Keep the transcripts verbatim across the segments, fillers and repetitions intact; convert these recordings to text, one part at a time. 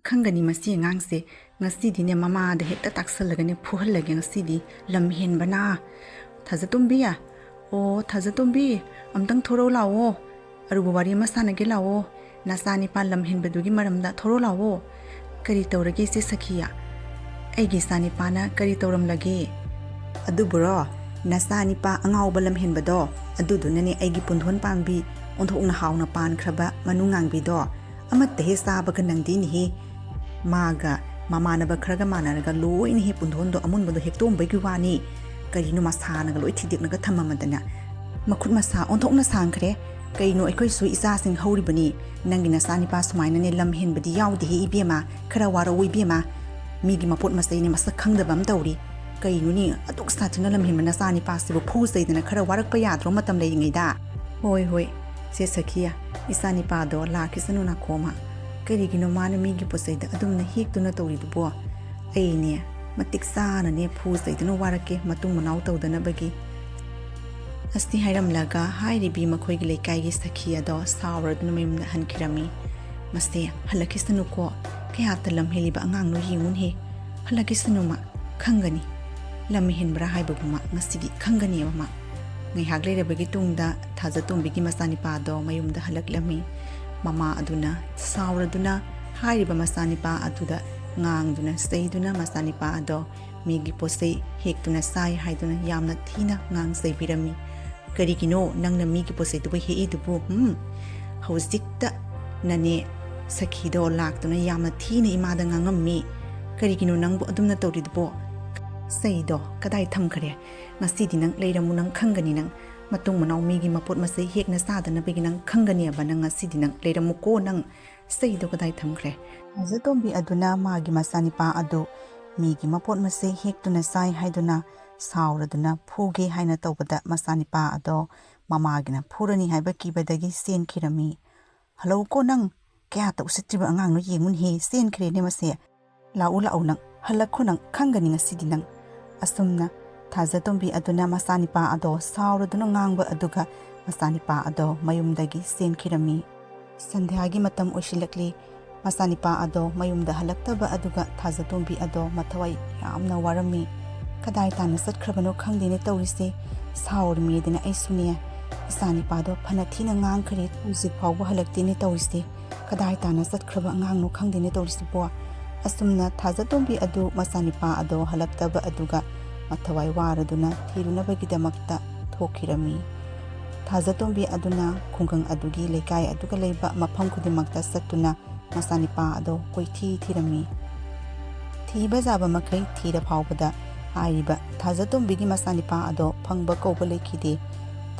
ꯈꯪꯒꯅꯤ ꯃꯁꯤ ꯑꯉꯥꯡꯁꯦ꯫ ꯉꯁꯤꯗꯤꯅꯦ ꯃꯃꯥꯗ ꯍꯦꯛꯇ ꯇꯥꯛꯁꯜꯂꯒꯅꯦ ꯐꯨꯍꯜꯂꯒꯦ ꯉꯁꯤꯗꯤ꯫ ꯂꯝ ꯍꯦꯟꯕꯅ꯫ ꯊꯥꯖꯇꯣꯝꯕꯤ, ꯑꯣ ꯊꯥꯖꯇꯣꯝꯕꯤ, ꯑꯝꯇꯪ ꯊꯣꯔꯧ ꯂꯥꯛꯑꯣ꯫ ꯑꯔꯨꯕ ꯋꯥꯔꯤ ꯑꯃ ꯁꯥꯟꯅꯒꯦ ꯂꯥꯛꯑꯣ꯫ ꯅꯆꯥꯅꯤꯄꯥ ꯂꯝ ꯍꯦꯟꯕꯗꯨꯒꯤ ꯃꯔꯝꯗ ꯊꯣꯔꯧ ꯂꯥꯛꯑꯣ꯫ ꯀꯔꯤ ꯇꯧꯔꯒꯦ ꯏꯆꯦ ꯁꯈꯤꯌꯥ? ꯑꯩꯒꯤ ꯏꯆꯥꯅꯤꯄꯥꯅ ꯀꯔꯤ ꯇꯧꯔꯝꯂꯒꯦ? ꯑꯗꯨꯕꯨꯔꯣ, ꯅꯆꯥꯅꯤꯄꯥ ꯑꯉꯥꯎꯕ ꯂꯝ ꯍꯦꯟꯕꯗꯣ, ꯑꯗꯨꯗꯨꯅꯅꯦ ꯑꯩꯒꯤ ꯄꯨꯟꯗꯣꯟ ꯄꯥꯝꯕꯤ ꯑꯣꯟꯊꯣꯛꯅ ꯍꯥꯎꯅ ꯄꯥꯟꯈ꯭ꯔꯕ ꯃꯅꯨ ꯉꯥꯡꯕꯤꯗꯣ꯫ ꯑꯃꯠꯇ ꯍꯦꯛ ꯆꯥꯕꯒ ꯅꯪꯗꯦꯅꯦꯍꯦ꯫ ꯃꯥꯒ ꯃꯃꯥꯟꯅꯕ ꯈꯔꯒ ꯃꯥꯟꯅꯔꯒ ꯂꯣꯏꯅ ꯍꯦꯛ ꯄꯨꯟꯗꯣꯟꯗꯣ ꯑꯃꯨꯟꯕꯗꯣ ꯍꯦꯛꯇꯣꯛꯑꯝꯕꯒꯤ ꯋꯥꯅꯤ꯫ ꯀꯔꯤꯅꯣ ꯃꯁꯥꯅꯒ ꯂꯣꯏ ꯊꯤꯗꯦꯛꯅꯒ ꯊꯝꯃꯝꯃꯗꯅ꯫ ꯃꯈꯨꯠ ꯃꯁꯥ ꯑꯣꯟꯊꯣꯛꯅ ꯁꯥꯡꯈ꯭ꯔꯦ꯫ ꯀꯩꯅꯣ ꯑꯩꯈꯣꯏꯁꯨ ꯏꯆꯥꯁꯤꯡ ꯍꯧꯔꯤꯕꯅꯤ꯫ ꯅꯪꯒꯤ ꯅꯆꯥꯅꯤꯄꯥ ꯁꯨꯃꯥꯏꯅꯅꯦ ꯂꯝ ꯍꯦꯟꯕꯗꯤ ꯌꯥꯎꯗꯦꯍꯦ ꯏꯕꯦꯝꯃ꯫ ꯈꯔ ꯋꯥꯔꯧ ꯏꯕꯦꯝꯃ꯫ ꯃꯤꯒꯤ ꯃꯄꯣꯠ ꯃꯆꯩꯅꯦ ꯃꯁꯛ ꯈꯪꯗꯕ ꯑꯃ ꯇꯧꯔꯤ꯫ ꯀꯩꯅꯣꯅꯦ ꯑꯗꯨꯛ ꯁꯥꯊꯤꯅ ꯂꯝ ꯍꯦꯟꯕ ꯅꯆꯥꯅꯤꯄꯥꯁꯤꯕꯨ ꯐꯨ ꯆꯩꯗꯅ ꯈꯔ ꯋꯥꯔꯛꯄ ꯌꯥꯗ꯭ꯔꯣ ꯃꯇꯝ ꯂꯩꯔꯤꯉꯩꯗ? ꯍꯣꯏ ꯍꯣꯏ ꯆꯦ ꯁꯈꯤꯌꯥ, ꯏꯆꯥꯅꯤꯄꯥꯗꯣ ꯂꯥꯛꯈꯤꯁꯅꯨ ꯅꯥꯀꯣꯃ꯫ ꯀꯔꯤꯒꯤꯅꯣ ꯃꯥꯅ ꯃꯤꯒꯤ ꯄꯣꯠ ꯆꯩꯗ ꯑꯗꯨꯝꯅ ꯍꯦꯛꯇꯨꯅ ꯇꯧꯔꯤꯗꯨꯕꯣ? ꯑꯩꯅꯦ ꯃꯇꯤꯛ ꯆꯥꯅꯅꯦ ꯐꯨ ꯆꯩꯗꯨꯅ ꯋꯥꯔꯛꯀꯦ ꯃꯇꯨꯡ ꯃꯅꯥꯎ ꯇꯧꯗꯅꯕꯒꯤ꯫ ꯑꯁꯤ ꯍꯥꯏꯔꯝꯂꯒ ꯍꯥꯏꯔꯤꯕꯤ ꯃꯈꯣꯏꯒꯤ ꯂꯩꯀꯥꯏꯒꯤ ꯁꯈꯤ ꯑꯗꯣ ꯁꯥꯎꯔꯗꯨꯅ ꯃꯌꯨꯝꯗ ꯍꯟꯈꯤꯔꯝꯃꯤ꯫ ꯃꯁꯦ ꯍꯜꯂꯛꯈꯤꯁꯅꯨꯀꯣ꯫ ꯀꯌꯥ ꯇꯜꯂꯝ ꯍꯦꯜꯂꯤꯕ ꯑꯉꯥꯡꯅꯣ ꯌꯦꯡꯉꯨꯅꯍꯦ꯫ ꯍꯜꯂꯛꯈꯤꯁꯅꯨꯃ꯫ ꯈꯪꯒꯅꯤ꯫ ꯂꯝ ꯍꯦꯟꯕ꯭ꯔꯥ ꯍꯥꯏꯕꯕꯨꯃ ꯉꯁꯤꯗꯤ ꯈꯪꯒꯅꯦꯕ ꯃꯥ꯫ ꯉꯥꯏꯍꯥꯛ ꯂꯩꯔꯕꯒꯤ ꯇꯨꯡꯗ ꯊꯥꯖꯇꯣꯝꯕꯤꯒꯤ ꯃꯆꯥꯅꯤꯄꯥꯗꯣ ꯃꯌꯨꯝꯗ ꯍꯜꯂꯛꯂꯝꯃꯤ꯫ ꯃꯃꯥ ꯑꯗꯨꯅ ꯁꯥꯎꯔꯗꯨꯅ ꯍꯥꯏꯔꯤꯕ ꯃꯆꯥꯅꯤꯄꯥ ꯑꯗꯨꯗ ꯉꯥꯡꯗꯨꯅ ꯆꯩꯗꯨꯅ ꯃꯆꯥꯅꯤꯄꯥ ꯑꯗꯣ ꯃꯤꯒꯤ ꯄꯣꯠꯆꯩ ꯍꯦꯛꯇꯨꯅ ꯆꯥꯏ ꯍꯥꯏꯗꯨꯅ ꯌꯥꯝꯅ ꯊꯤꯅ ꯉꯥꯡ ꯆꯩꯕꯤꯔꯝꯃꯤ꯫ "ꯀꯔꯤꯒꯤꯅꯣ ꯅꯪꯅ ꯃꯤꯒꯤ ꯄꯣꯠꯆꯩꯗꯨꯕꯨ ꯍꯦꯛꯏꯗꯨꯕꯨ? ꯍꯨꯝ? ꯍꯧꯖꯤꯛꯇ ꯅꯅꯦ ꯁꯈꯤꯗꯣ ꯂꯥꯛꯇꯨꯅ ꯌꯥꯝꯅ ꯊꯤꯅ ꯏꯃꯥꯗ ꯉꯥꯡꯉꯝꯃꯤ꯫ ꯀꯔꯤꯒꯤꯅꯣ ꯅꯪꯕꯨ ꯑꯗꯨꯝꯅ ꯇꯧꯔꯤꯗꯨꯕꯣ? ꯆꯩꯗꯣ ꯀꯗꯥꯏ ꯊꯝꯈꯔꯦ? ꯉꯁꯤꯗꯤ ꯅꯪ ꯂꯩꯔꯝꯃꯨ, ꯅꯪ ꯈꯪꯒꯅꯤ ꯅꯪ꯫ ꯃꯇꯨꯡ ꯃꯅꯥꯎ ꯃꯤꯒꯤ ꯃꯄꯣꯠ ꯃꯆꯩ ꯍꯦꯛꯅ ꯆꯥꯗꯅꯕꯒꯤ ꯅꯪ ꯈꯪꯒꯅꯤꯕ ꯅꯪ ꯉꯁꯤꯗꯤ ꯅꯪ ꯂꯩꯔꯝꯃꯨꯀꯣ ꯅꯪ꯫ ꯆꯩꯗꯣ ꯀꯗꯥꯏ ꯊꯝꯈ꯭ꯔꯦ?" ꯊꯥꯖꯇꯣꯝꯕꯤ ꯑꯗꯨꯅ ꯃꯥꯒꯤ ꯃꯆꯥꯅꯤꯄꯥ ꯑꯗꯨ ꯃꯤꯒꯤ ꯃꯄꯣꯠ ꯃꯆꯩ ꯍꯦꯛꯇꯨꯅ ꯆꯥꯏ ꯍꯥꯏꯗꯨꯅ ꯁꯥꯎꯔꯗꯨꯅ ꯐꯨꯒꯦ ꯍꯥꯏꯅ ꯇꯧꯕꯗ ꯃꯆꯥꯅꯤꯄꯥ ꯑꯗꯣ ꯃꯃꯥꯒꯤꯅ ꯐꯨꯔꯅꯤ ꯍꯥꯏꯕ ꯀꯤꯕꯗꯒꯤ ꯆꯦꯟꯈꯤꯔꯝꯃꯤ꯫ "ꯍꯜꯂꯧꯀꯣ ꯅꯪ, ꯀꯌꯥꯇ ꯎꯁꯤꯠꯇ꯭ꯔꯤꯕ ꯑꯉꯥꯡꯅꯣ ꯌꯦꯡꯉꯨꯅꯍꯦ, ꯆꯦꯟꯈ꯭ꯔꯦꯅꯦ ꯃꯁꯦ꯫ ꯂꯥꯛꯎ ꯂꯥꯛꯎ ꯅꯪ, ꯍꯜꯂꯛꯈꯣ ꯅꯪ, ꯈꯪꯒꯅꯤ ꯉꯁꯤꯗꯤ ꯅꯪ"꯫ ꯑꯁꯨꯝꯅ ꯊꯥꯖꯇꯣꯝꯕꯤ ꯑꯗꯨꯅ ꯃꯆꯥꯅꯤꯄꯥ ꯑꯗꯣ ꯁꯥꯎꯔꯗꯨꯅ ꯉꯥꯡꯕ ꯑꯗꯨꯒ ꯃꯆꯥꯅꯤꯄꯥ ꯑꯗꯣ ꯃꯌꯨꯝꯗꯒꯤ ꯆꯦꯟꯈꯤꯔꯝꯃꯤ꯫ ꯁꯟꯙ꯭ꯌꯥꯒꯤ ꯃꯇꯝ ꯑꯣꯏꯁꯤꯜꯂꯛꯂꯤ꯫ ꯃꯆꯥꯅꯤꯄꯥ ꯑꯗꯣ ꯃꯌꯨꯝꯗ ꯍꯜꯂꯛꯇꯕ ꯑꯗꯨꯒ ꯊꯥꯖꯇꯣꯝꯕꯤ ꯑꯗꯣ ꯃꯊꯋꯥꯏ ꯌꯥꯝꯅ ꯋꯥꯔꯝꯃꯤ꯫ "ꯀꯗꯥꯏ ꯇꯥꯅ ꯆꯠꯈ꯭ꯔꯕꯅꯣ ꯈꯪꯗꯦꯅꯦ ꯇꯧꯔꯤꯁꯦ꯫ ꯁꯥꯎꯔꯤꯃꯤꯗꯅ ꯑꯩꯁꯨꯅꯦ, ꯏꯆꯥꯅꯤꯄꯥꯗꯣ ꯐꯅ ꯊꯤꯅ ꯉꯥꯡꯈ꯭ꯔꯦ, ꯍꯧꯖꯤꯛ ꯐꯥꯎꯕ ꯍꯜꯂꯛꯇꯦꯅꯦ ꯇꯧꯔꯤꯁꯦ꯫ ꯀꯗꯥꯏ ꯇꯥꯅ ꯆꯠꯈ꯭ꯔꯕ ꯑꯉꯥꯡꯅꯣ ꯈꯪꯗꯦꯅꯦ ꯇꯧꯔꯤꯁꯤꯕꯣ?" ꯑꯁꯨꯝꯅ ꯊꯥꯖꯇꯣꯝꯕꯤ ꯑꯗꯨ ꯃꯆꯥꯅꯤꯄꯥ ꯑꯗꯣ ꯍꯜꯂꯛꯇꯕ ꯑꯗꯨꯒ ꯃꯊꯋꯥꯏ ꯋꯥꯔꯗꯨꯅ ꯊꯤꯔꯨꯅꯕꯒꯤꯗꯃꯛꯇ ꯊꯣꯛꯈꯤꯔꯝꯃꯤ꯫ ꯊꯥꯖꯇꯣꯝꯕꯤ ꯑꯗꯨꯅ ꯈꯨꯡꯒꯪ ꯑꯗꯨꯒꯤ ꯂꯩꯀꯥꯏ ꯑꯗꯨꯒ ꯂꯩꯕ ꯃꯐꯝ ꯈꯨꯗꯤꯡꯃꯛꯇ ꯆꯠꯇꯨꯅ ꯃꯆꯥꯅꯤꯄꯥ ꯑꯗꯣ ꯀꯣꯏꯊꯤ ꯊꯤꯔꯝꯃꯤ꯫ ꯊꯤꯕ ꯌꯥꯕ ꯃꯈꯩ ꯊꯤꯔ ꯐꯥꯎꯕꯗ ꯍꯥꯏꯔꯤꯕ ꯊꯥꯖꯇꯣꯝꯕꯤꯒꯤ ꯃꯆꯥꯅꯤꯄꯥ ꯑꯗꯣ ꯐꯪꯕ ꯀꯧꯕ ꯂꯩꯈꯤꯗꯦ꯫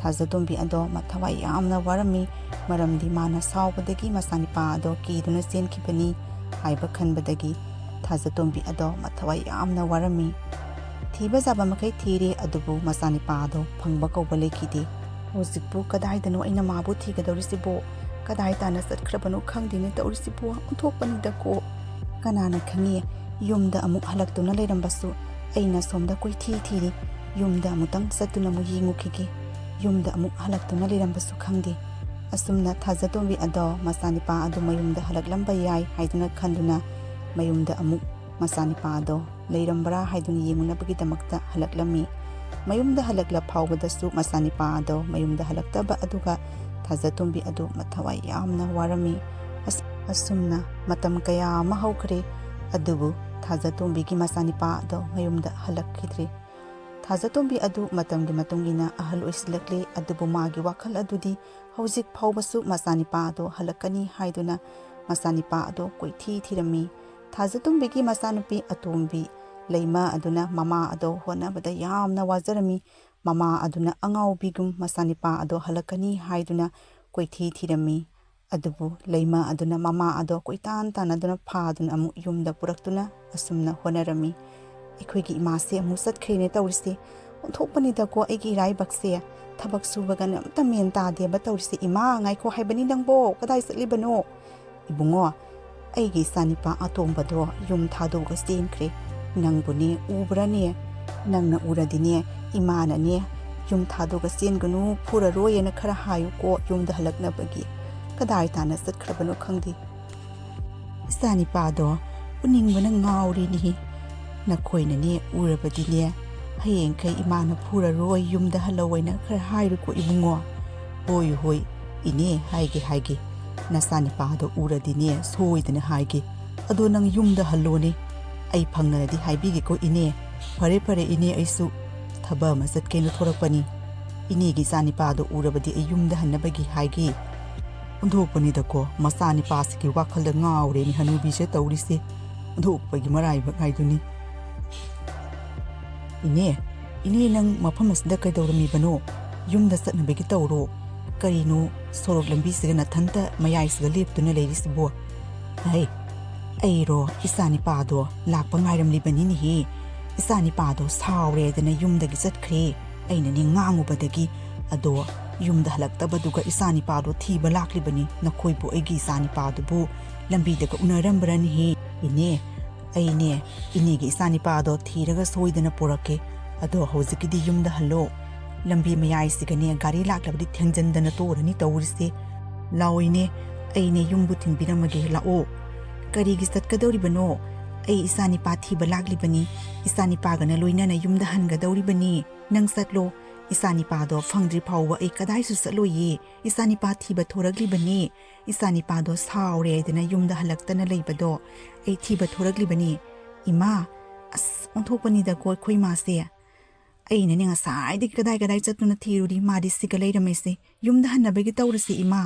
ꯊꯥꯖꯇꯣꯝꯕꯤ ꯑꯗꯣ ꯃꯊꯋꯥꯏ ꯌꯥꯝꯅ ꯋꯥꯔꯝꯃꯤ, ꯃꯔꯝꯗꯤ ꯃꯥꯅ ꯁꯥꯎꯕꯗꯒꯤ ꯃꯆꯥꯅꯤꯄꯥ ꯑꯗꯣ ꯀꯤꯗꯨꯅ ꯆꯦꯟꯈꯤꯕꯅꯤ ꯍꯥꯏꯕ ꯈꯟꯕꯗꯒꯤ ꯊꯥꯖꯇꯣꯝꯕꯤ ꯑꯗꯣ ꯃꯊꯋꯥꯏ ꯌꯥꯝꯅ ꯋꯥꯔꯝꯃꯤ꯫ ꯊꯤꯕ ꯌꯥꯕ ꯃꯈꯩ ꯊꯤꯔꯦ, ꯑꯗꯨꯕꯨ ꯃꯆꯥꯅꯤꯄꯥ ꯑꯗꯣ ꯐꯪꯕ ꯀꯧꯕ ꯂꯩꯈꯤꯗꯦ꯫ "ꯍꯧꯖꯤꯛꯄꯨ ꯀꯗꯥꯏꯗꯅꯣ ꯑꯩꯅ ꯃꯥꯕꯨ ꯊꯤꯒꯗꯧꯔꯤꯁꯤꯕꯣ? ꯀꯗꯥꯏ ꯇꯥꯅ ꯆꯠꯈ꯭ꯔꯕꯅꯣ ꯈꯪꯗꯦꯅꯦ ꯇꯧꯔꯤꯁꯤꯕꯣ, ꯑꯣꯟꯊꯣꯛꯄꯅꯤꯗꯀꯣ꯫ ꯀꯅꯥꯅ ꯈꯪꯉꯤ, ꯌꯨꯝꯗ ꯑꯃꯨꯛ ꯍꯜꯂꯛꯇꯨꯅ ꯂꯩꯔꯝꯕꯁꯨ꯫ ꯑꯩꯅ ꯁꯣꯝꯗ ꯀꯣꯏꯊꯤ ꯊꯤꯔꯤ, ꯌꯨꯝꯗ ꯑꯃꯨꯛꯇꯪ ꯆꯠꯇꯨꯅ ꯑꯃꯨꯛ ꯌꯦꯡꯉꯨꯈꯤꯒꯦ꯫ ꯌꯨꯝꯗ ꯑꯃꯨꯛ ꯍꯜꯂꯛꯇꯨꯅ ꯂꯩꯔꯝꯕꯁꯨ ꯈꯪꯗꯦ꯫" ꯑꯁꯨꯝꯅ ꯊꯥꯖꯇꯣꯝꯕꯤ ꯑꯗꯣ ꯃꯆꯥꯅꯤꯄꯥ ꯑꯗꯨ ꯃꯌꯨꯝꯗ ꯍꯜꯂꯛꯂꯝꯕ ꯌꯥꯏ ꯍꯥꯏꯗꯨꯅ ꯈꯟꯗꯨꯅ ꯃꯌꯨꯝꯗ ꯑꯃꯨꯛ ꯃꯆꯥꯅꯤꯄꯥ ꯑꯗꯣ ꯂꯩꯔꯝꯕ꯭ꯔꯥ ꯍꯥꯏꯗꯨꯅ ꯌꯦꯡꯉꯨꯅꯕꯒꯤꯗꯃꯛꯇ ꯍꯜꯂꯛꯂꯝꯃꯤ꯫ ꯃꯌꯨꯝꯗ ꯍꯜꯂꯛꯂ ꯐꯥꯎꯕꯗꯁꯨ ꯃꯆꯥꯅꯤꯄꯥ ꯑꯗꯣ ꯃꯌꯨꯝꯗ ꯍꯜꯂꯛꯇꯕ ꯑꯗꯨꯒ ꯊꯥꯖꯇꯣꯝꯕꯤ ꯑꯗꯨ ꯃꯊꯋꯥꯏ ꯌꯥꯝꯅ ꯋꯥꯔꯝꯃꯤ꯫ ꯑꯁ-, ꯑꯁꯨꯝꯅ ꯃꯇꯝ ꯀꯌꯥ ꯑꯃ ꯍꯧꯈ꯭ꯔꯦ, ꯑꯗꯨꯕꯨ ꯊꯥꯖꯇꯣꯝꯕꯤꯒꯤ ꯃꯆꯥꯅꯤꯄꯥ ꯑꯗꯣ ꯃꯌꯨꯝꯗ ꯍꯜꯂꯛꯈꯤꯗ꯭ꯔꯦ꯫ ꯊꯥꯖꯇꯣꯝꯕꯤ ꯑꯗꯨ ꯃꯇꯝꯒꯤ ꯃꯇꯨꯡ ꯏꯟꯅ ꯑꯍꯜ ꯑꯣꯏꯁꯤꯜꯂꯛꯂꯦ, ꯑꯗꯨꯕꯨ ꯃꯥꯒꯤ ꯋꯥꯈꯜ ꯑꯗꯨꯗꯤ ꯍꯧꯖꯤꯛ ꯐꯥꯎꯕꯁꯨ ꯃꯆꯥꯅꯤꯄꯥ ꯑꯗꯣ ꯍꯜꯂꯛꯀꯅꯤ ꯍꯥꯏꯗꯨꯅ ꯃꯆꯥꯅꯤꯄꯥ ꯑꯗꯣ ꯀꯣꯏꯊꯤ ꯊꯤꯔꯝꯃꯤ꯫ ꯊꯥꯖꯇꯣꯝꯕꯤꯒꯤ ꯃꯆꯥꯅꯨꯄꯤ ꯑꯇꯣꯝꯕꯤ ꯂꯩꯃ ꯑꯗꯨꯅ ꯃꯃꯥ ꯑꯗꯣ ꯍꯣꯠꯅꯕꯗ ꯌꯥꯝꯅ ꯋꯥꯖꯔꯝꯃꯤ꯫ ꯃꯃꯥ ꯑꯗꯨꯅ ꯑꯉꯥꯎꯕꯤꯒꯨꯝ ꯃꯆꯥꯅꯤꯄꯥ ꯑꯗꯣ ꯍꯜꯂꯛꯀꯅꯤ ꯍꯥꯏꯗꯨꯅ ꯀꯣꯏꯊꯤ ꯊꯤꯔꯝꯃꯤ꯫ ꯑꯗꯨꯕꯨ ꯂꯩꯃ ꯑꯗꯨꯅ ꯃꯃꯥ ꯑꯗꯣ ꯀꯣꯏꯇꯥꯟ ꯇꯥꯟꯅꯗꯨꯅ ꯐꯥꯗꯨꯅ ꯑꯃꯨꯛ ꯌꯨꯝꯗ ꯄꯨꯔꯛꯇꯨꯅ ꯑꯁꯨꯝꯅ ꯍꯣꯠꯅꯔꯝꯃꯤ꯫ "ꯑꯩꯈꯣꯏꯒꯤ ꯏꯃꯥꯁꯦ ꯑꯃꯨꯛ ꯆꯠꯈ꯭ꯔꯦꯅꯦ ꯇꯧꯔꯤꯁꯦ꯫ ꯑꯣꯟꯊꯣꯛꯄꯅꯤꯗꯀꯣ ꯑꯩꯒꯤ ꯏꯔꯥꯏꯕꯛꯁꯦ꯫ ꯊꯕꯛ ꯁꯨꯕꯒꯅ ꯑꯝꯇ ꯃꯦꯟ ꯇꯥꯗꯦꯕ ꯇꯧꯔꯤꯁꯦ꯫ ꯏꯃꯥ, ꯉꯥꯏꯈꯣ ꯍꯥꯏꯕꯅꯤ ꯅꯪꯕꯣ, ꯀꯗꯥꯏ ꯆꯠꯂꯤꯕꯅꯣ?" "ꯏꯕꯨꯡꯉꯣ, ꯑꯩꯒꯤ ꯏꯆꯥꯅꯤꯄꯥ ꯑꯇꯣꯝꯕꯗꯣ ꯌꯨꯝ ꯊꯥꯗꯣꯛꯑꯒ ꯆꯦꯟꯈ꯭ꯔꯦ꯫ ꯅꯪꯕꯨꯅꯦ ꯎꯕ꯭ꯔꯥꯅꯦ? ꯅꯪꯅ ꯎꯔꯗꯤꯅꯦ, ꯏꯃꯥꯅꯅꯦ, ꯌꯨꯝ ꯊꯥꯗꯣꯛꯑꯒ ꯆꯦꯟꯒꯅꯨ, ꯐꯨꯔꯔꯣꯏꯅ ꯈꯔ ꯍꯥꯏꯌꯨꯀꯣ, ꯌꯨꯝꯗ ꯍꯜꯂꯛꯅꯕꯒꯤ꯫ ꯀꯗꯥꯏ ꯇꯥꯅ ꯆꯠꯈ꯭ꯔꯕꯅꯣ ꯈꯪꯗꯦ꯫" "ꯏꯆꯥꯅꯤꯄꯥꯗꯣ ꯎꯅꯤꯡꯕꯅ ꯉꯥꯎꯔꯤꯅꯤ꯫ ꯅꯈꯣꯏꯅꯅꯦ ꯎꯔꯕꯗꯤꯅꯦ, ꯍꯌꯦꯡꯈꯩ ꯏꯃꯥꯅ ꯐꯨꯔꯔꯣꯏ, ꯌꯨꯝꯗ ꯍꯜꯂꯧ ꯍꯥꯏꯅ ꯈꯔ ꯍꯥꯏꯔꯨꯀꯣ ꯏꯕꯨꯡꯉꯣ꯫" "ꯍꯣꯏ ꯍꯣꯏ ꯏꯅꯦ, ꯍꯥꯏꯒꯦ ꯍꯥꯏꯒꯦ꯫ ꯅꯆꯥꯅꯤꯄꯥꯗꯣ ꯎꯔꯗꯤꯅꯦ ꯁꯣꯏꯗꯅ ꯍꯥꯏꯒꯦ꯫ ꯑꯗꯣ ꯅꯪ ꯌꯨꯝꯗ ꯍꯜꯂꯣꯅꯦ꯫ ꯑꯩ ꯐꯪꯅꯔꯗꯤ ꯍꯥꯏꯕꯤꯒꯦꯀꯣ ꯏꯅꯦ꯫" "ꯐꯔꯦ ꯐꯔꯦ ꯏꯅꯦ, ꯑꯩꯁꯨ ꯊꯕꯛ ꯑꯃ ꯆꯠꯀꯦꯅ ꯊꯣꯔꯛꯄꯅꯤ꯫ ꯏꯅꯦꯒꯤ ꯏꯆꯥꯅꯤꯄꯥꯗꯣ ꯎꯔꯕꯗꯤ ꯑꯩ ꯌꯨꯝꯗ ꯍꯟꯅꯕꯒꯤ ꯍꯥꯏꯒꯦ꯫" ꯑꯣꯟꯊꯣꯛꯄꯅꯤꯗꯀꯣ, ꯃꯆꯥꯅꯤꯄꯥꯁꯤꯒꯤ ꯋꯥꯈꯜꯗ ꯉꯥꯎꯔꯦꯅꯦ ꯍꯅꯨꯕꯤꯁꯦ ꯇꯧꯔꯤꯁꯦ꯫ ꯑꯣꯟꯊꯣꯛꯄꯒꯤ ꯃꯔꯥꯏꯕꯛ ꯍꯥꯏꯗꯨꯅꯤ꯫ "ꯏꯅꯦ, ꯏꯅꯦ, ꯅꯪ ꯃꯐꯝ ꯑꯁꯤꯗ ꯀꯩꯗꯧꯔꯝꯃꯤꯕꯅꯣ? ꯌꯨꯝꯗ ꯆꯠꯅꯕꯒꯤ ꯇꯧꯔꯣ꯫ ꯀꯔꯤꯅꯣ ꯁꯣꯔꯣꯛ ꯂꯝꯕꯤꯁꯤꯒ ꯅꯊꯟꯇ ꯃꯌꯥꯏꯁꯤꯒ ꯂꯦꯞꯇꯨꯅ ꯂꯩꯔꯤꯁꯤꯕꯣ?" "ꯍꯩ, ꯑꯩꯔꯣ, ꯏꯆꯥꯅꯤꯄꯥꯗꯣ ꯂꯥꯛꯄ ꯉꯥꯏꯔꯝꯂꯤꯕꯅꯤꯅꯦꯍꯦ꯫ ꯏꯆꯥꯅꯤꯄꯥꯗꯣ ꯁꯥꯎꯔꯦꯗꯅ ꯌꯨꯝꯗꯒꯤ ꯆꯠꯈ꯭ꯔꯦ꯫ ꯑꯩꯅꯅꯦ ꯉꯥꯡꯉꯨꯕꯗꯒꯤ꯫ ꯑꯗꯣ ꯌꯨꯝꯗ ꯍꯜꯂꯛꯇꯕꯗꯨꯒ ꯏꯆꯥꯅꯤꯄꯥꯗꯣ ꯊꯤꯕ ꯂꯥꯛꯂꯤꯕꯅꯤ꯫ ꯅꯈꯣꯏꯕꯨ ꯑꯩꯒꯤ ꯏꯆꯥꯅꯤꯄꯥꯗꯨꯕꯨ ꯂꯝꯕꯤꯗꯒ ꯎꯅꯔꯝꯕ꯭ꯔꯅꯦꯍꯦ? ꯏꯅꯦ, ꯑꯩꯅꯦ ꯏꯅꯦꯒꯤ ꯏꯆꯥꯅꯤꯄꯥꯗꯣ ꯊꯤꯔꯒ ꯁꯣꯏꯗꯅ ꯄꯨꯔꯛꯀꯦ꯫ ꯑꯗꯣ ꯍꯧꯖꯤꯛꯀꯤꯗꯤ ꯌꯨꯝꯗ ꯍꯜꯂꯣ꯫ ꯂꯝꯕꯤ ꯃꯌꯥꯏꯁꯤꯒꯅꯦ ꯒꯥꯔꯤ ꯂꯥꯛꯂꯕꯗꯤ ꯊꯦꯡꯖꯟꯗꯅ ꯇꯣꯔꯅꯤ ꯇꯧꯔꯤꯁꯦ꯫ ꯂꯥꯛꯑꯣ ꯏꯅꯦ, ꯑꯩꯅꯦ ꯌꯨꯝꯕꯨ ꯊꯤꯟꯕꯤꯔꯝꯃꯒꯦ, ꯂꯥꯛꯑꯣ꯫" "ꯀꯔꯤꯒꯤ ꯆꯠꯀꯗꯧꯔꯤꯕꯅꯣ? ꯑꯩ ꯏꯆꯥꯅꯤꯄꯥ ꯊꯤꯕ ꯂꯥꯛꯂꯤꯕꯅꯤ꯫ ꯏꯆꯥꯅꯤꯄꯥꯒꯅ ꯂꯣꯏꯅꯅ ꯌꯨꯝꯗ ꯍꯟꯒꯗꯧꯔꯤꯕꯅꯤ꯫ ꯅꯪ ꯆꯠꯂꯣ꯫ ꯏꯆꯥꯅꯤꯄꯥꯗꯣ ꯐꯪꯗ꯭ꯔꯤ ꯐꯥꯎꯕ ꯑꯩ ꯀꯗꯥꯏꯁꯨ ꯆꯠꯂꯣꯏꯌꯦ꯫ ꯏꯆꯥꯅꯤꯄꯥ ꯊꯤꯕ ꯊꯣꯔꯛꯂꯤꯕꯅꯤ꯫ ꯏꯆꯥꯅꯤꯄꯥꯗꯣ ꯁꯥꯎꯔꯦ ꯍꯥꯏꯗꯅ ꯌꯨꯝꯗ ꯍꯜꯂꯛꯇꯅ ꯂꯩꯕꯗꯣ꯫ ꯑꯩ ꯊꯤꯕ ꯊꯣꯔꯛꯂꯤꯕꯅꯤ꯫" ꯏꯃꯥ, ꯑꯁ, ꯑꯣꯟꯊꯣꯛꯄꯅꯤꯗꯀꯣ ꯑꯩꯈꯣꯏ ꯏꯃꯥꯁꯦ꯫ ꯑꯩꯅꯅꯦ ꯉꯁꯥꯏꯗꯒꯤ ꯀꯗꯥꯏ ꯀꯗꯥꯏ ꯆꯠꯇꯨꯅ ꯊꯤꯔꯨꯔꯤ, ꯃꯥꯗꯤ ꯁꯤꯒ ꯂꯩꯔꯝꯃꯤꯁꯦ, ꯌꯨꯝꯗ ꯍꯟꯅꯕꯒꯤ ꯇꯧꯔꯁꯤ ꯏꯃꯥ꯫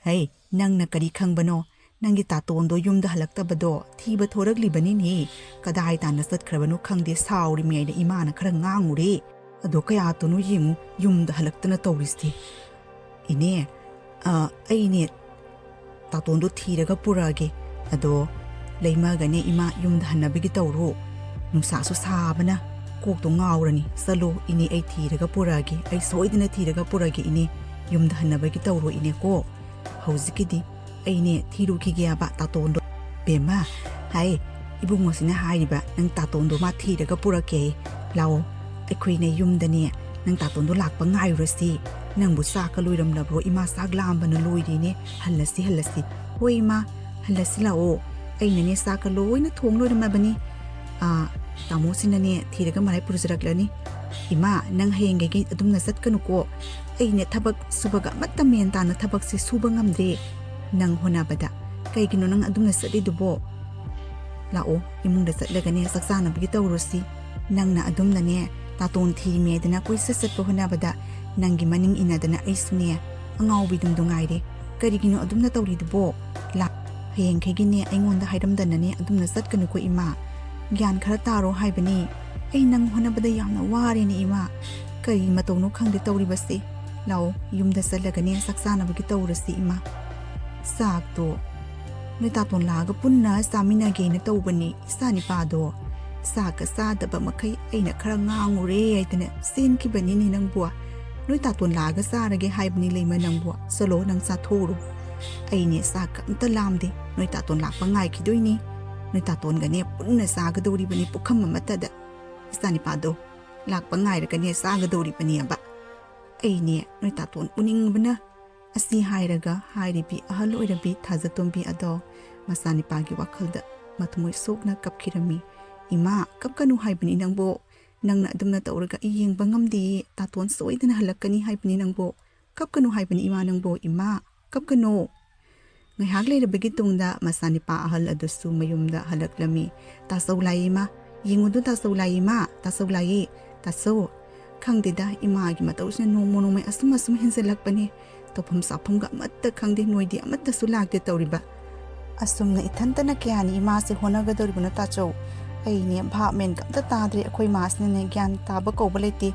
"ꯍꯩ, ꯅꯪꯅ ꯀꯔꯤ ꯈꯪꯕꯅꯣ? ꯅꯪꯒꯤ ꯇꯥꯇꯣꯟꯗꯣ ꯌꯨꯝꯗ ꯍꯜꯂꯛꯇꯕꯗꯣ ꯊꯤꯕ ꯊꯣꯔꯛꯂꯤꯕꯅꯤꯅꯦ꯫ ꯀꯗꯥꯏ ꯇꯥꯟꯅ ꯆꯠꯈ꯭ꯔꯕꯅꯣ ꯈꯪꯗꯦ, ꯁꯥꯎꯔꯤꯃꯤ" ꯍꯥꯏꯅ ꯏꯃꯥꯅ ꯈꯔ ꯉꯥꯡꯉꯨꯔꯦ꯫ ꯑꯗꯣ ꯀꯌꯥꯇꯅꯣ ꯌꯦꯡꯉꯨ, ꯌꯨꯝꯗ ꯍꯜꯂꯛꯇꯅ ꯇꯧꯔꯤꯁꯦ꯫ "ꯏꯅꯦ, ꯑ, ꯑꯩꯅꯦ ꯇꯥꯇꯣꯟꯗꯣ ꯊꯤꯔꯒ ꯄꯨꯔꯛꯑꯒꯦ꯫ ꯑꯗꯣ ꯂꯩꯃꯒꯅꯦ ꯏꯃꯥ ꯌꯨꯝꯗ ꯍꯟꯅꯕꯒꯤ ꯇꯧꯔꯣ꯫ ꯅꯨꯡꯁꯥꯁꯨ ꯁꯥꯕꯅ ꯀꯣꯛꯇꯣ ꯉꯥꯎꯔꯅꯤ꯫ ꯆꯠꯂꯣ ꯏꯅꯦ, ꯑꯩ ꯊꯤꯔꯒ ꯄꯨꯔꯛꯑꯒꯦ꯫ ꯑꯩ ꯁꯣꯏꯗꯅ ꯊꯤꯔꯒ ꯄꯨꯔꯛꯑꯒꯦ ꯏꯅꯦ꯫ ꯌꯨꯝꯗ ꯍꯟꯅꯕꯒꯤ ꯇꯧꯔꯣ ꯏꯅꯦꯀꯣ꯫ ꯍꯧꯖꯤꯛꯀꯤꯗꯤ ꯑꯩꯅꯦ ꯊꯤꯔꯨꯈꯤꯒꯦꯕ ꯇꯥꯇꯣꯟꯗꯣ꯫" "ꯕꯦꯝꯃ, ꯍꯥꯏ, ꯏꯕꯨꯡꯉꯣꯁꯤꯅ ꯍꯥꯏꯔꯤꯕ ꯅꯪ ꯇꯥꯇꯣꯟꯗꯣ ꯃꯥ ꯊꯤꯔꯒ ꯄꯨꯔꯛꯀꯦ꯫ ꯂꯥꯛꯑꯣ, ꯑꯩꯈꯣꯏꯅꯦ ꯌꯨꯝꯗꯅꯦ ꯅꯪ ꯇꯥꯇꯣꯟꯗꯣ ꯂꯥꯛꯄ ꯉꯥꯏꯔꯨꯔꯁꯤ꯫ ꯅꯪꯕꯨ ꯆꯥꯛꯀ ꯂꯣꯏꯔꯝꯂꯕ꯭ꯔꯣ? ꯏꯃꯥ ꯆꯥꯛ ꯂꯥꯝꯕꯅ ꯂꯣꯏꯔꯦꯅꯦ꯫ ꯍꯜꯂꯁꯤ, ꯍꯜꯂꯁꯤ꯫" "ꯍꯣꯏ ꯏꯃꯥ, "ꯍꯜꯂꯁꯤ ꯂꯥꯛꯑꯣ, ꯑꯩꯅꯅꯦ ꯆꯥꯛꯀ ꯂꯣꯏꯅ ꯊꯣꯡ ꯂꯣꯏꯔꯝꯃꯕꯅꯤ꯫ ꯑꯥ, ꯇꯥꯃꯣꯁꯤꯅꯅꯦ ꯊꯤꯔꯒ ꯃꯔꯥꯏ ꯄꯨꯔꯖꯔꯛꯂꯅꯤ꯫ ꯏꯃꯥ, ꯅꯪ ꯍꯌꯦꯡꯈꯩꯒꯤ ꯑꯗꯨꯝꯅ ꯆꯠꯀꯅꯨꯀꯣ꯫ ꯑꯩꯅꯦ ꯊꯕꯛ ꯁꯨꯕꯒ ꯑꯃꯠꯇ ꯃꯦꯟ ꯇꯥꯅ ꯊꯕꯛꯁꯦ ꯁꯨꯕ ꯉꯝꯗꯦ ꯅꯪ ꯍꯣꯠꯅꯕꯗ꯫ ꯀꯩꯒꯤꯅꯣ ꯅꯪ ꯑꯗꯨꯝꯅ ꯆꯠꯂꯤꯗꯨꯕꯣ? ꯂꯥꯛꯑꯣ, ꯏꯃꯨꯡꯗ ꯆꯠꯂꯒꯅꯦ ꯆꯥꯛ ꯆꯥꯅꯕꯒꯤ ꯇꯧꯔꯨꯁꯤ꯫ ꯅꯪꯅ ꯑꯗꯨꯝꯅꯅꯦ ꯇꯥꯇꯣꯟ ꯊꯤꯃꯦꯗꯅ ꯀꯣꯏꯆꯠ ꯆꯠꯄ ꯍꯣꯠꯅꯕꯗ ꯅꯪꯒꯤ ꯃꯅꯤꯡ ꯏꯟꯅꯗꯅ ꯑꯩꯁꯨꯅꯦ ꯑꯉꯥꯎꯕꯤꯗꯨꯝꯗꯣ ꯉꯥꯏꯔꯦ꯫ ꯀꯔꯤꯒꯤꯅꯣ ꯑꯗꯨꯝꯅ ꯇꯧꯔꯤꯗꯨꯕꯣ? ꯂꯥ, ꯍꯌꯦꯡꯈꯩꯒꯤꯅꯦ ꯑꯩꯉꯣꯟꯗ ꯍꯥꯏꯔꯝꯗꯅꯅꯦ ꯑꯗꯨꯝꯅ ꯆꯠꯀꯅꯨꯀꯣ ꯏꯃꯥ꯫ ꯒ꯭ꯌꯥꯟ ꯈꯔ ꯇꯥꯔꯣ ꯍꯥꯏꯕꯅꯤ꯫ ꯑꯩ ꯅꯪ ꯍꯣꯠꯅꯕꯗ ꯌꯥꯝꯅ ꯋꯥꯔꯦꯅꯦ ꯏꯃꯥ꯫ ꯀꯔꯤ ꯃꯇꯧꯅꯣ ꯈꯪꯗꯦ ꯇꯧꯔꯤꯕꯁꯦ꯫ ꯂꯥꯛꯑꯣ, ꯌꯨꯝꯗ ꯆꯠꯂꯒꯅꯦ ꯆꯥꯛ ꯆꯥꯅꯕꯒꯤ ꯇꯧꯔꯁꯤ ꯏꯃꯥ꯫ ꯆꯥꯛꯇꯣ ꯅꯣꯏ ꯇꯥꯇꯣꯟ ꯂꯥꯛꯑꯒ ꯄꯨꯟꯅ ꯆꯥꯃꯤꯟꯅꯒꯦꯅ ꯇꯧꯕꯅꯤ ꯏꯆꯥꯅꯤꯄꯥꯗꯣ꯫ ꯆꯥꯛꯀ ꯆꯥꯗꯕ ꯃꯈꯩ ꯑꯩꯅ ꯈꯔ ꯉꯥꯡꯉꯨꯔꯦ ꯍꯥꯏꯗꯅ ꯆꯦꯟꯈꯤꯕꯅꯤꯅꯦ ꯅꯪꯕꯨ꯫ ꯅꯣꯏ ꯇꯥꯇꯣꯟ ꯂꯥꯛꯑꯒ ꯆꯥꯔꯒꯦ ꯍꯥꯏꯕꯅꯤ ꯂꯩꯃ ꯅꯪꯕꯨ꯫ ꯆꯠꯂꯣ, ꯅꯪ ꯆꯥꯊꯣꯛꯎꯔꯣ꯫ ꯑꯩꯅꯦ ꯆꯥꯛꯀ ꯑꯝꯇ ꯂꯥꯝꯗꯦ꯫ ꯅꯣꯏ ꯇꯥꯇꯣꯟ ꯂꯥꯛꯄ ꯉꯥꯏꯈꯤꯗꯣꯏꯅꯤ꯫ ꯅꯣꯏ ꯇꯥꯇꯣꯟꯒꯅꯦ ꯄꯨꯟꯅ ꯆꯥꯒꯗꯧꯔꯤꯕꯅꯤ ꯄꯨꯈꯝ ꯑꯃꯠꯇꯗ꯫ ꯏꯆꯥꯅꯤꯄꯥꯗꯣ ꯂꯥꯛꯄ ꯉꯥꯏꯔꯒꯅꯦ ꯆꯥꯒꯗꯧꯔꯤꯕꯅꯦꯕ꯫ ꯑꯩꯅꯦ ꯅꯣꯏ ꯇꯥꯇꯣꯟ ꯎꯅꯤꯡꯕꯅ꯫ ꯑꯁꯤ ꯍꯥꯏꯔꯒ ꯍꯥꯏꯔꯤꯕꯤ ꯑꯍꯜ ꯑꯣꯏꯔꯕꯤ ꯊꯥꯖꯇꯣꯝꯕꯤ ꯑꯗꯣ ꯃꯆꯥꯅꯤꯄꯥꯒꯤ ꯋꯥꯈꯜꯗ ꯃꯊꯃꯣꯏ ꯁꯣꯛꯅ ꯀꯞꯈꯤꯔꯝꯃꯤ꯫ "ꯏꯃꯥ, ꯀꯞꯀꯅꯨ ꯍꯥꯏꯕꯅꯤ ꯅꯪꯕꯨ꯫ ꯅꯪꯅ ꯑꯗꯨꯝꯅ ꯇꯧꯔꯒ ꯑꯩ ꯌꯦꯡꯕ ꯉꯝꯗꯦꯌꯦ꯫ ꯇꯥꯇꯣꯟ ꯁꯣꯏꯗꯅ ꯍꯜꯂꯛꯀꯅꯤ ꯍꯥꯏꯕꯅꯤ ꯅꯪꯕꯨ꯫ ꯀꯞꯀꯅꯨ ꯍꯥꯏꯕꯅꯤ ꯏꯃꯥ ꯅꯪꯕꯨ꯫ ꯏꯃꯥ, ꯀꯞꯀꯅꯨ!" ꯉꯥꯏꯍꯥꯛ ꯂꯩꯔꯕꯒꯤ ꯇꯨꯡꯗ ꯃꯆꯥꯅꯤꯄꯥ ꯑꯍꯜ ꯑꯗꯨꯁꯨ ꯃꯌꯨꯝꯗ ꯍꯜꯂꯛꯂꯝꯃꯤ꯫ "ꯇꯥꯆꯧ ꯂꯥꯛꯏ ꯏꯃꯥ, ꯌꯦꯡꯉꯨꯗꯨ ꯇꯥꯆꯧ ꯂꯥꯛꯏ ꯏꯃꯥ, ꯇꯥꯆꯧ ꯂꯥꯛꯏ, ꯇꯥꯆꯧ!" ꯈꯪꯗꯦꯗ, ꯏꯃꯥꯒꯤ ꯃꯇꯧꯁꯤꯅ ꯅꯣꯡꯃ ꯅꯣꯡꯃꯩ ꯑꯁꯨꯝ ꯑꯁꯨꯝ ꯍꯦꯟꯖꯜꯂꯛꯄꯅꯦ꯫ ꯇꯧꯐꯝ ꯆꯥꯐꯝꯒ ꯑꯃꯠꯇ ꯈꯪꯗꯦ, ꯅꯣꯏꯗꯤ ꯑꯃꯠꯇꯁꯨ ꯂꯥꯛꯇꯦ ꯇꯧꯔꯤꯕ꯫ ꯑꯁꯨꯝꯅ ꯏꯊꯟꯇꯅ ꯀꯌꯥꯅꯤ ꯏꯃꯥꯁꯦ ꯍꯣꯠꯅꯒꯗꯧꯔꯤꯕꯅꯣ ꯇꯥꯆꯧ? ꯑꯩꯅꯦ ꯚꯥꯞ ꯃꯦꯟꯒ ꯑꯝꯇ ꯇꯥꯗ꯭ꯔꯦ꯫ ꯑꯩꯈꯣꯏ ꯃꯥꯁꯤꯅꯅꯦ ꯒ꯭ꯌꯥꯟ ꯇꯥꯕ ꯀꯧꯕ ꯂꯩꯇꯦ꯫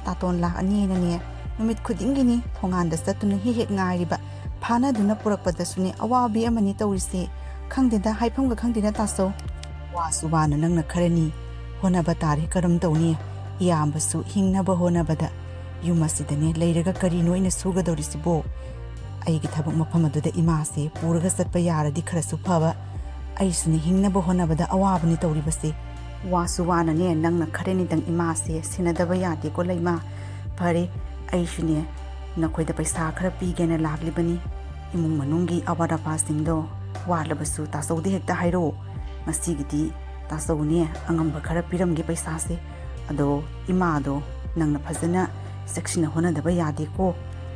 ꯇꯥꯇꯣꯟ ꯂꯥꯛꯑꯅꯤꯅꯅꯦ ꯅꯨꯃꯤꯠ ꯈꯨꯗꯤꯡꯒꯤꯅꯤ ꯊꯣꯡꯒꯥꯟꯗ ꯆꯠꯇꯨꯅ ꯍꯦꯛ ꯍꯦꯛ ꯉꯥꯏꯔꯤꯕ꯫ ꯐꯥꯅꯗꯨꯅ ꯄꯨꯔꯛꯄꯗꯁꯨꯅꯦ ꯑꯋꯥꯕꯤ ꯑꯃꯅꯤ ꯇꯧꯔꯤꯁꯦ꯫ ꯈꯪꯗꯦꯗ, ꯍꯥꯏꯐꯝꯒ ꯈꯪꯗꯦꯗ ꯇꯥꯆꯧ꯫ ꯋꯥꯁꯨ ꯋꯥꯅ ꯅꯪꯅ ꯈꯔꯅꯤ ꯍꯣꯠꯅꯕ ꯇꯥꯔꯦ, ꯀꯔꯝ ꯇꯧꯅꯤ? ꯏꯌꯥꯝꯕꯁꯨ ꯍꯤꯡꯅꯕ ꯍꯣꯠꯅꯕꯗ ꯌꯨꯝ ꯑꯁꯤꯗꯅꯦ ꯂꯩꯔꯒ ꯀꯔꯤꯅꯣ ꯑꯩꯅ ꯁꯨꯒꯗꯧꯔꯤꯁꯤꯕꯣ? ꯑꯩꯒꯤ ꯊꯕꯛ ꯃꯐꯝ ꯑꯗꯨꯗ ꯏꯃꯥꯁꯦ ꯄꯨꯔꯒ ꯆꯠꯄ ꯌꯥꯔꯗꯤ ꯈꯔꯁꯨ ꯐꯕ꯫ ꯑꯩꯁꯨꯅꯦ ꯍꯤꯡꯅꯕ ꯍꯣꯠꯅꯕꯗ ꯑꯋꯥꯕꯅꯤ ꯇꯧꯔꯤꯕꯁꯦ꯫ ꯋꯥꯁꯨ ꯋꯥꯅꯅꯦ ꯅꯪꯅ ꯈꯔꯅꯤꯗꯪ ꯏꯃꯥꯁꯦ ꯁꯦꯟꯅꯗꯕ ꯌꯥꯗꯦꯀꯣ ꯂꯩꯃ꯫ ꯐꯔꯦ, ꯑꯩꯁꯨꯅꯦ ꯅꯈꯣꯏꯗ ꯄꯩꯁꯥ ꯈꯔ ꯄꯤꯒꯦꯅ ꯂꯥꯛꯂꯤꯕꯅꯤ꯫ ꯏꯃꯨꯡ ꯃꯅꯨꯡꯒꯤ ꯑꯋꯥꯠ ꯑꯄꯥꯁꯤꯡꯗꯣ ꯋꯥꯠꯂꯕꯁꯨ ꯇꯥꯆꯧꯗ ꯍꯦꯛꯇ ꯍꯥꯏꯔꯛꯑꯣ꯫ ꯉꯁꯤꯒꯤꯗꯤ ꯇꯥꯆꯧꯅꯦ ꯑꯉꯝꯕ ꯈꯔ ꯄꯤꯔꯝꯒꯦ ꯄꯩꯁꯥꯁꯦ꯫ ꯑꯗꯣ ꯏꯃꯥꯗꯣ ꯅꯪꯅ ꯐꯖꯅ ꯆꯦꯛꯁꯤꯟꯅ ꯍꯣꯠꯅꯗꯕ ꯌꯥꯗꯦꯀꯣ꯫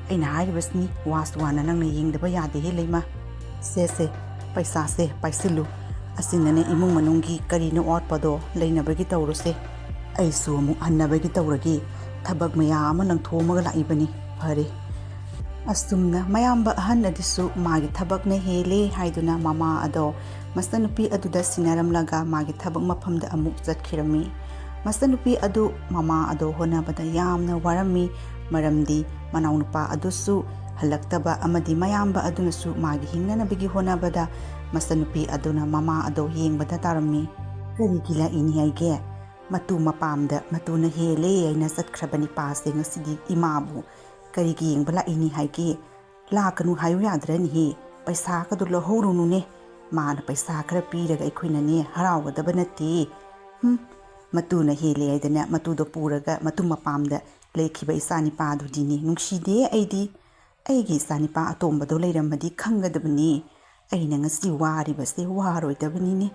ꯑꯩꯅ ꯍꯥꯏꯔꯤꯕꯁꯤꯅꯤ, ꯋꯥꯁꯨ ꯋꯥꯅ ꯅꯪꯅ ꯌꯦꯡꯗꯕ ꯌꯥꯗꯦꯍꯦ ꯂꯩꯃ꯫ ꯁꯦ ꯁꯦ, ꯄꯩꯁꯥꯁꯦ ꯄꯥꯏꯁꯤꯜꯂꯨ꯫ ꯑꯁꯤꯅꯅꯦ ꯏꯃꯨꯡ ꯃꯅꯨꯡꯒꯤ ꯀꯔꯤꯅꯣ ꯑꯋꯥꯠꯄꯗꯣ ꯂꯩꯅꯕꯒꯤ ꯇꯧꯔꯨꯁꯦ꯫ ꯑꯩꯁꯨ ꯑꯃꯨꯛ ꯍꯟꯅꯕꯒꯤ ꯇꯧꯔꯒꯦ꯫ ꯊꯕꯛ ꯃꯌꯥꯝ ꯑꯃ ꯂꯪꯊꯣꯛꯑꯝꯃꯒ ꯂꯥꯛꯏꯕꯅꯤ꯫ ꯐꯔꯦ꯫ ꯑꯁꯨꯝꯅ ꯃꯌꯥꯝꯕ ꯑꯍꯟ ꯑꯗꯨꯁꯨ ꯃꯥꯒꯤ ꯊꯕꯛꯅ ꯍꯦꯜꯂꯦ ꯍꯥꯏꯗꯨꯅ ꯃꯃꯥ ꯑꯗꯣ ꯃꯆꯟꯅꯨꯄꯤ ꯑꯗꯨꯗ ꯁꯤꯟꯅꯔꯝꯂꯒ ꯃꯥꯒꯤ ꯊꯕꯛ ꯃꯐꯝꯗ ꯑꯃꯨꯛ ꯆꯠꯈꯤꯔꯝꯃꯤ꯫ ꯃꯆꯟꯅꯨꯄꯤ ꯑꯗꯨ ꯃꯃꯥ ꯑꯗꯣ ꯍꯣꯠꯅꯕꯗ ꯌꯥꯝꯅ ꯋꯥꯔꯝꯃꯤ, ꯃꯔꯝꯗꯤ ꯃꯅꯥꯎꯅꯨꯄꯥ ꯑꯗꯨꯁꯨ ꯍꯜꯂꯛꯇꯕ ꯑꯃꯗꯤ ꯃꯌꯥꯝꯕ ꯑꯗꯨꯅꯁꯨ ꯃꯥꯒꯤ ꯍꯤꯡꯅꯅꯕꯒꯤ ꯍꯣꯠꯅꯕꯗ ꯃꯆꯟꯅꯨꯄꯤ ꯑꯗꯨꯅ ꯃꯃꯥ ꯑꯗꯣ ꯌꯦꯡꯕꯗ ꯇꯥꯔꯝꯃꯤ꯫ ꯀꯔꯤꯒꯤ ꯂꯥꯛꯏꯅꯤ ꯍꯥꯏꯒꯦ? ꯃꯇꯨ ꯃꯄꯥꯝꯗ ꯃꯇꯨꯅ ꯍꯦꯜꯂꯦ ꯍꯥꯏꯅ ꯆꯠꯈ꯭ꯔꯕ ꯅꯤꯄꯥꯁꯦ ꯉꯁꯤꯗꯤ ꯏꯃꯥꯕꯨ ꯀꯔꯤꯒꯤ ꯌꯦꯡꯕ ꯂꯥꯛꯏꯅꯤ ꯍꯥꯏꯒꯦ? ꯂꯥꯛꯀꯅꯨ ꯍꯥꯏꯌꯨ ꯌꯥꯗ꯭ꯔꯅꯤꯍꯦ? ꯄꯩꯁꯥꯒꯗꯣ ꯂꯧꯍꯧꯔꯨꯅꯨꯅꯦ꯫ ꯃꯥꯅ ꯄꯩꯁꯥ ꯈꯔ ꯄꯤꯔꯒ ꯑꯩꯈꯣꯏꯅꯅꯦ ꯍꯔꯥꯎꯒꯗꯕ ꯅꯠꯇꯦ꯫ ꯍꯨꯝ, ꯃꯇꯨꯅ ꯍꯦꯜꯂꯦ ꯍꯥꯏꯗꯅ ꯃꯇꯨꯗꯣ ꯄꯨꯔꯒ ꯃꯇꯨ ꯃꯄꯥꯝꯗ ꯂꯩꯈꯤꯕ ꯏꯆꯥ ꯅꯤꯄꯥꯗꯨꯗꯤꯅꯦ ꯅꯨꯡꯁꯤꯗꯦ ꯑꯩꯗꯤ꯫ ꯑꯩꯒꯤ ꯏꯆꯥ ꯅꯤꯄꯥ ꯑꯇꯣꯝꯕꯗꯣ ꯂꯩꯔꯝꯃꯗꯤ ꯈꯪꯒꯗꯕꯅꯤ꯫ ꯑꯩꯅ ꯉꯁꯤ ꯋꯥꯔꯤꯕꯁꯦ ꯋꯥꯔꯣꯏꯗꯕꯅꯤꯅꯦ꯫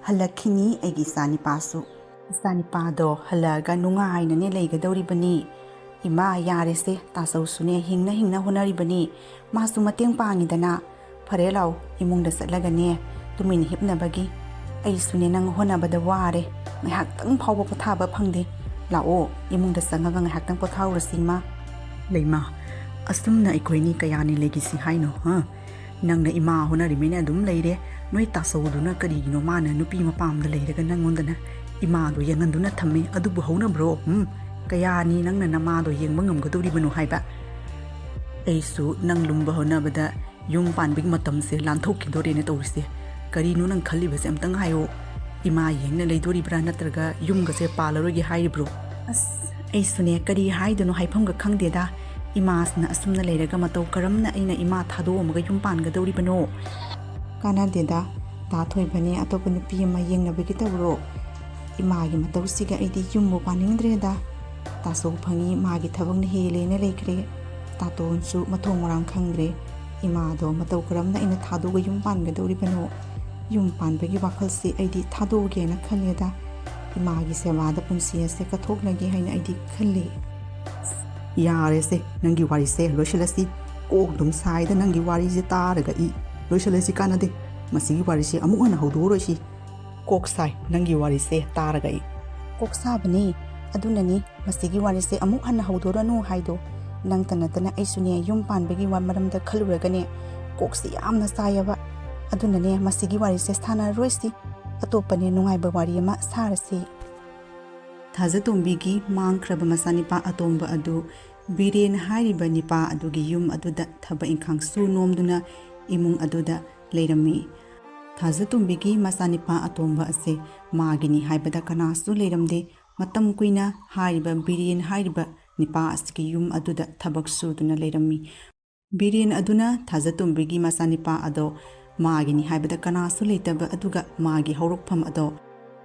ꯍꯜꯂꯛꯈꯤꯅꯤ ꯑꯩꯒꯤ ꯏꯆꯥ ꯅꯤꯄꯥꯁꯨ꯫ ꯏꯆꯥ ꯅꯤꯄꯥꯗꯣ ꯍꯜꯂꯛꯑꯒ ꯅꯨꯡꯉꯥꯏꯅꯅꯦ ꯂꯩꯒꯗꯧꯔꯤꯕꯅꯤ꯫ ꯏꯃꯥ, ꯌꯥꯔꯦꯁꯦ, ꯇꯥꯆꯧꯁꯨꯅꯦ ꯍꯤꯡꯅ ꯍꯤꯡꯅ ꯍꯣꯠꯅꯔꯤꯕꯅꯤ꯫ ꯃꯥꯁꯨ ꯃꯇꯦꯡ ꯄꯥꯡꯉꯤꯗꯅ꯫ ꯐꯔꯦ ꯂꯥꯎ, ꯏꯃꯨꯡꯗ ꯆꯠꯂꯒꯅꯦ ꯇꯨꯃꯤꯟꯅ ꯍꯤꯞꯅꯕꯒꯤ꯫ ꯑꯩꯁꯨꯅꯦ ꯅꯪ ꯍꯣꯠꯅꯕꯗ ꯋꯥꯔꯦ꯫ ꯉꯥꯏꯍꯥꯛꯇꯪ ꯐꯥꯎꯕ ꯄꯣꯊꯥꯕ ꯐꯪꯗꯦ꯫ ꯂꯥꯛꯑꯣ, ꯏꯃꯨꯡꯗ ꯆꯪꯉꯒ ꯉꯥꯏꯍꯥꯛꯇꯪ ꯄꯣꯊꯥꯍꯧꯔꯁꯤ ꯏꯃꯥ꯫ ꯂꯩꯃ, ꯑꯁꯨꯝꯅ ꯑꯩꯈꯣꯏꯅꯤ ꯀꯌꯥꯅꯤ ꯂꯩꯈꯤꯁꯤ ꯍꯥꯏꯅꯣ, ꯍꯥ? ꯅꯪꯅ ꯏꯃꯥ ꯍꯣꯠꯅꯔꯤꯃꯩꯅ ꯑꯗꯨꯝ ꯂꯩꯔꯦ꯫ ꯅꯣꯏ ꯇꯥꯆꯧꯗꯨꯅ ꯀꯔꯤꯒꯤꯅꯣ ꯃꯥꯅ ꯅꯨꯄꯤ ꯃꯄꯥꯝꯗ ꯂꯩꯔꯒ ꯅꯪꯉꯣꯟꯗꯅ ꯏꯃꯥꯗꯣ ꯌꯦꯡꯍꯟꯗꯨꯅ ꯊꯝꯃꯤ? ꯑꯗꯨꯕꯨ ꯍꯧꯅꯕ꯭ꯔꯣ? ꯎꯝ? ꯀꯌꯥꯅꯤ ꯅꯪꯅ ꯅꯃꯥꯗꯣ ꯌꯦꯡꯕ ꯉꯝꯒꯗꯧꯔꯤꯕꯅꯣ ꯍꯥꯏꯕ? ꯑꯩꯁꯨ ꯅꯪ ꯂꯨꯝꯕ ꯍꯣꯠꯅꯕꯗ ꯌꯨꯝ ꯄꯥꯟꯕꯒꯤ ꯃꯇꯝꯁꯦ ꯂꯥꯟꯊꯣꯛꯈꯤꯗꯣꯔꯦꯅ ꯇꯧꯔꯤꯁꯦ꯫ ꯀꯔꯤꯅꯣ ꯅꯪ ꯈꯜꯂꯤꯕꯁꯦ ꯑꯝꯇꯪ ꯍꯥꯏꯌꯣ꯫ ꯏꯃꯥ ꯌꯦꯡꯅ ꯂꯩꯗꯣꯔꯤꯕ꯭ꯔꯥ ꯅꯠꯇ꯭ꯔꯒ ꯌꯨꯝꯒꯁꯦ ꯄꯥꯜꯂꯔꯣꯏꯒꯦ ꯍꯥꯏꯔꯤꯕ꯭ꯔꯣ? ꯑꯁ, ꯑꯩꯁꯨꯅꯦ ꯀꯔꯤ ꯍꯥꯏꯗꯣꯏꯅꯣ ꯍꯥꯏꯐꯝꯒ ꯈꯪꯗꯦꯗ꯫ ꯏꯃꯥꯁꯤꯅ ꯑꯁꯨꯝꯅ ꯂꯩꯔꯒ ꯃꯇꯧ ꯀꯔꯝꯅ ꯑꯩꯅ ꯏꯃꯥ ꯊꯥꯗꯣꯛꯑꯝꯃꯒ ꯌꯨꯝ ꯄꯥꯟꯒꯗꯧꯔꯤꯕꯅꯣ? ꯀꯥꯟꯅꯗꯦꯗ, ꯇꯥ ꯊꯣꯏꯕꯅꯦ ꯑꯇꯣꯞꯄ ꯅꯨꯄꯤ ꯑꯃ ꯌꯦꯡꯅꯕꯒꯤ ꯇꯧꯔꯣ꯫ ꯏꯃꯥꯒꯤ ꯃꯇꯧꯁꯤꯒ ꯑꯩꯗꯤ ꯌꯨꯝꯕꯨ ꯄꯥꯅꯤꯡꯗ꯭ꯔꯦꯗ꯫ ꯇꯥꯆꯧ ꯐꯪꯉꯤ ꯃꯥꯒꯤ ꯊꯕꯛꯅ ꯍꯦꯜꯂꯦꯅ ꯂꯩꯈ꯭ꯔꯦ꯫ ꯇꯥꯇꯣꯟꯁꯨ ꯃꯊꯣꯡ ꯃꯔꯥꯡ ꯈꯪꯗ꯭ꯔꯦ꯫ ꯏꯃꯥꯗꯣ ꯃꯇꯧ ꯀꯔꯝꯅ ꯑꯩꯅ ꯊꯥꯗꯣꯛꯑꯒ ꯌꯨꯝ ꯄꯥꯟꯒꯗꯧꯔꯤꯕꯅꯣ? ꯌꯨꯝ ꯄꯥꯟꯕꯒꯤ ꯋꯥꯈꯜꯁꯤ ꯑꯩꯗꯤ ꯊꯥꯗꯣꯛꯑꯒꯦꯅ ꯈꯜꯂꯦꯗ꯫ ꯏꯃꯥꯒꯤ ꯁꯦꯕꯥꯗ ꯄꯨꯟꯁꯤ ꯑꯁꯦ ꯀꯠꯊꯣꯛꯂꯒꯦ ꯍꯥꯏꯅ ꯑꯩꯗꯤ ꯈꯜꯂꯤ꯫ ꯌꯥꯔꯦꯁꯦ, ꯅꯪꯒꯤ ꯋꯥꯔꯤꯁꯦ ꯂꯣꯏꯁꯤꯜꯂꯁꯤ꯫ ꯀꯣꯛ ꯑꯗꯨꯝ ꯁꯥꯏꯗ ꯅꯪꯒꯤ ꯋꯥꯔꯤꯁꯦ ꯇꯥꯔꯒ꯫ ꯏ, ꯂꯣꯏꯁꯤꯜꯂꯁꯤ, ꯀꯥꯟꯅꯗꯦ꯫ ꯃꯁꯤꯒꯤ ꯋꯥꯔꯤꯁꯦ ꯑꯃꯨꯛ ꯍꯟꯅ ꯍꯧꯗꯣꯛꯑꯔꯣꯏꯁꯤ꯫ ꯀꯣꯛ ꯁꯥꯏ ꯅꯪꯒꯤ ꯋꯥꯔꯤꯁꯦ ꯇꯥꯔꯒ ꯑꯩ꯫ ꯀꯣꯛ ꯁꯥꯕꯅꯤ꯫ ꯑꯗꯨꯅꯅꯤ ꯃꯁꯤꯒꯤ ꯋꯥꯔꯤꯁꯦ ꯑꯃꯨꯛ ꯍꯟꯅ ꯍꯧꯗꯣꯔꯅꯨ ꯍꯥꯏꯗꯣ꯫ ꯅꯪꯇ ꯅꯠꯇꯅ ꯑꯩꯁꯨꯅꯦ, ꯌꯨꯝ ꯄꯥꯟꯕꯒꯤ ꯋꯥ ꯃꯔꯝꯗ ꯈꯜꯂꯨꯔꯒꯅꯦ, ꯀꯣꯛꯁꯤ ꯌꯥꯝꯅ ꯁꯥꯏꯌꯦꯕ꯫ ꯑꯗꯨꯅꯅꯦ ꯃꯁꯤꯒꯤ ꯋꯥꯔꯤꯁꯦ ꯁꯥꯟꯅꯔꯔꯣꯏꯁꯤ꯫ ꯑꯇꯣꯞꯄꯅꯦ, ꯅꯨꯡꯉꯥꯏꯕ ꯋꯥꯔꯤ ꯑꯃ ꯁꯥꯔꯁꯤ꯫ ꯊꯥꯖꯇꯣꯝꯕꯤꯒꯤ ꯃꯥꯡꯈ꯭ꯔꯕ ꯃꯆꯥꯅꯤꯄꯥ ꯑꯇꯣꯝꯕ ꯑꯗꯨ ꯕꯤꯔꯦꯟ ꯍꯥꯏꯔꯤꯕ ꯅꯤꯄꯥ ꯑꯗꯨꯒꯤ ꯌꯨꯝ ꯑꯗꯨꯗ ꯊꯕꯛ ꯏꯪꯈꯥꯡ ꯁꯨ ꯅꯣꯝꯗꯨꯅ ꯏꯃꯨꯡ ꯑꯗꯨꯗ ꯂꯩꯔꯝꯃꯤ꯫ ꯊꯥꯖꯇꯣꯝꯕꯤꯒꯤ ꯃꯆꯥꯅꯤꯄꯥ ꯑꯇꯣꯝꯕ ꯑꯁꯦ ꯃꯥꯒꯤꯅꯤ ꯍꯥꯏꯕꯗ ꯀꯅꯥꯁꯨ ꯂꯩꯔꯝꯗꯦ꯫ ꯃꯇꯝ ꯀꯨꯏꯅ ꯍꯥꯏꯔꯤꯕ ꯕꯤꯔꯦꯟ ꯍꯥꯏꯔꯤꯕ ꯅꯤꯄꯥ ꯑꯁꯤꯒꯤ ꯌꯨꯝ ꯑꯗꯨꯗ ꯊꯕꯛ ꯁꯨꯗꯨꯅ ꯂꯩꯔꯝꯃꯤ꯫ ꯕꯤꯔꯦꯟ ꯑꯗꯨꯅ ꯊꯥꯖꯇꯣꯝꯕꯤꯒꯤ ꯃꯆꯥꯅꯤꯄꯥ ꯑꯗꯣ ꯃꯥꯒꯤꯅꯤ ꯍꯥꯏꯕꯗ ꯀꯅꯥꯁꯨ ꯂꯩꯇꯕ, ꯑꯗꯨꯒ ꯃꯥꯒꯤ ꯍꯧꯔꯛꯐꯝ ꯑꯗꯣ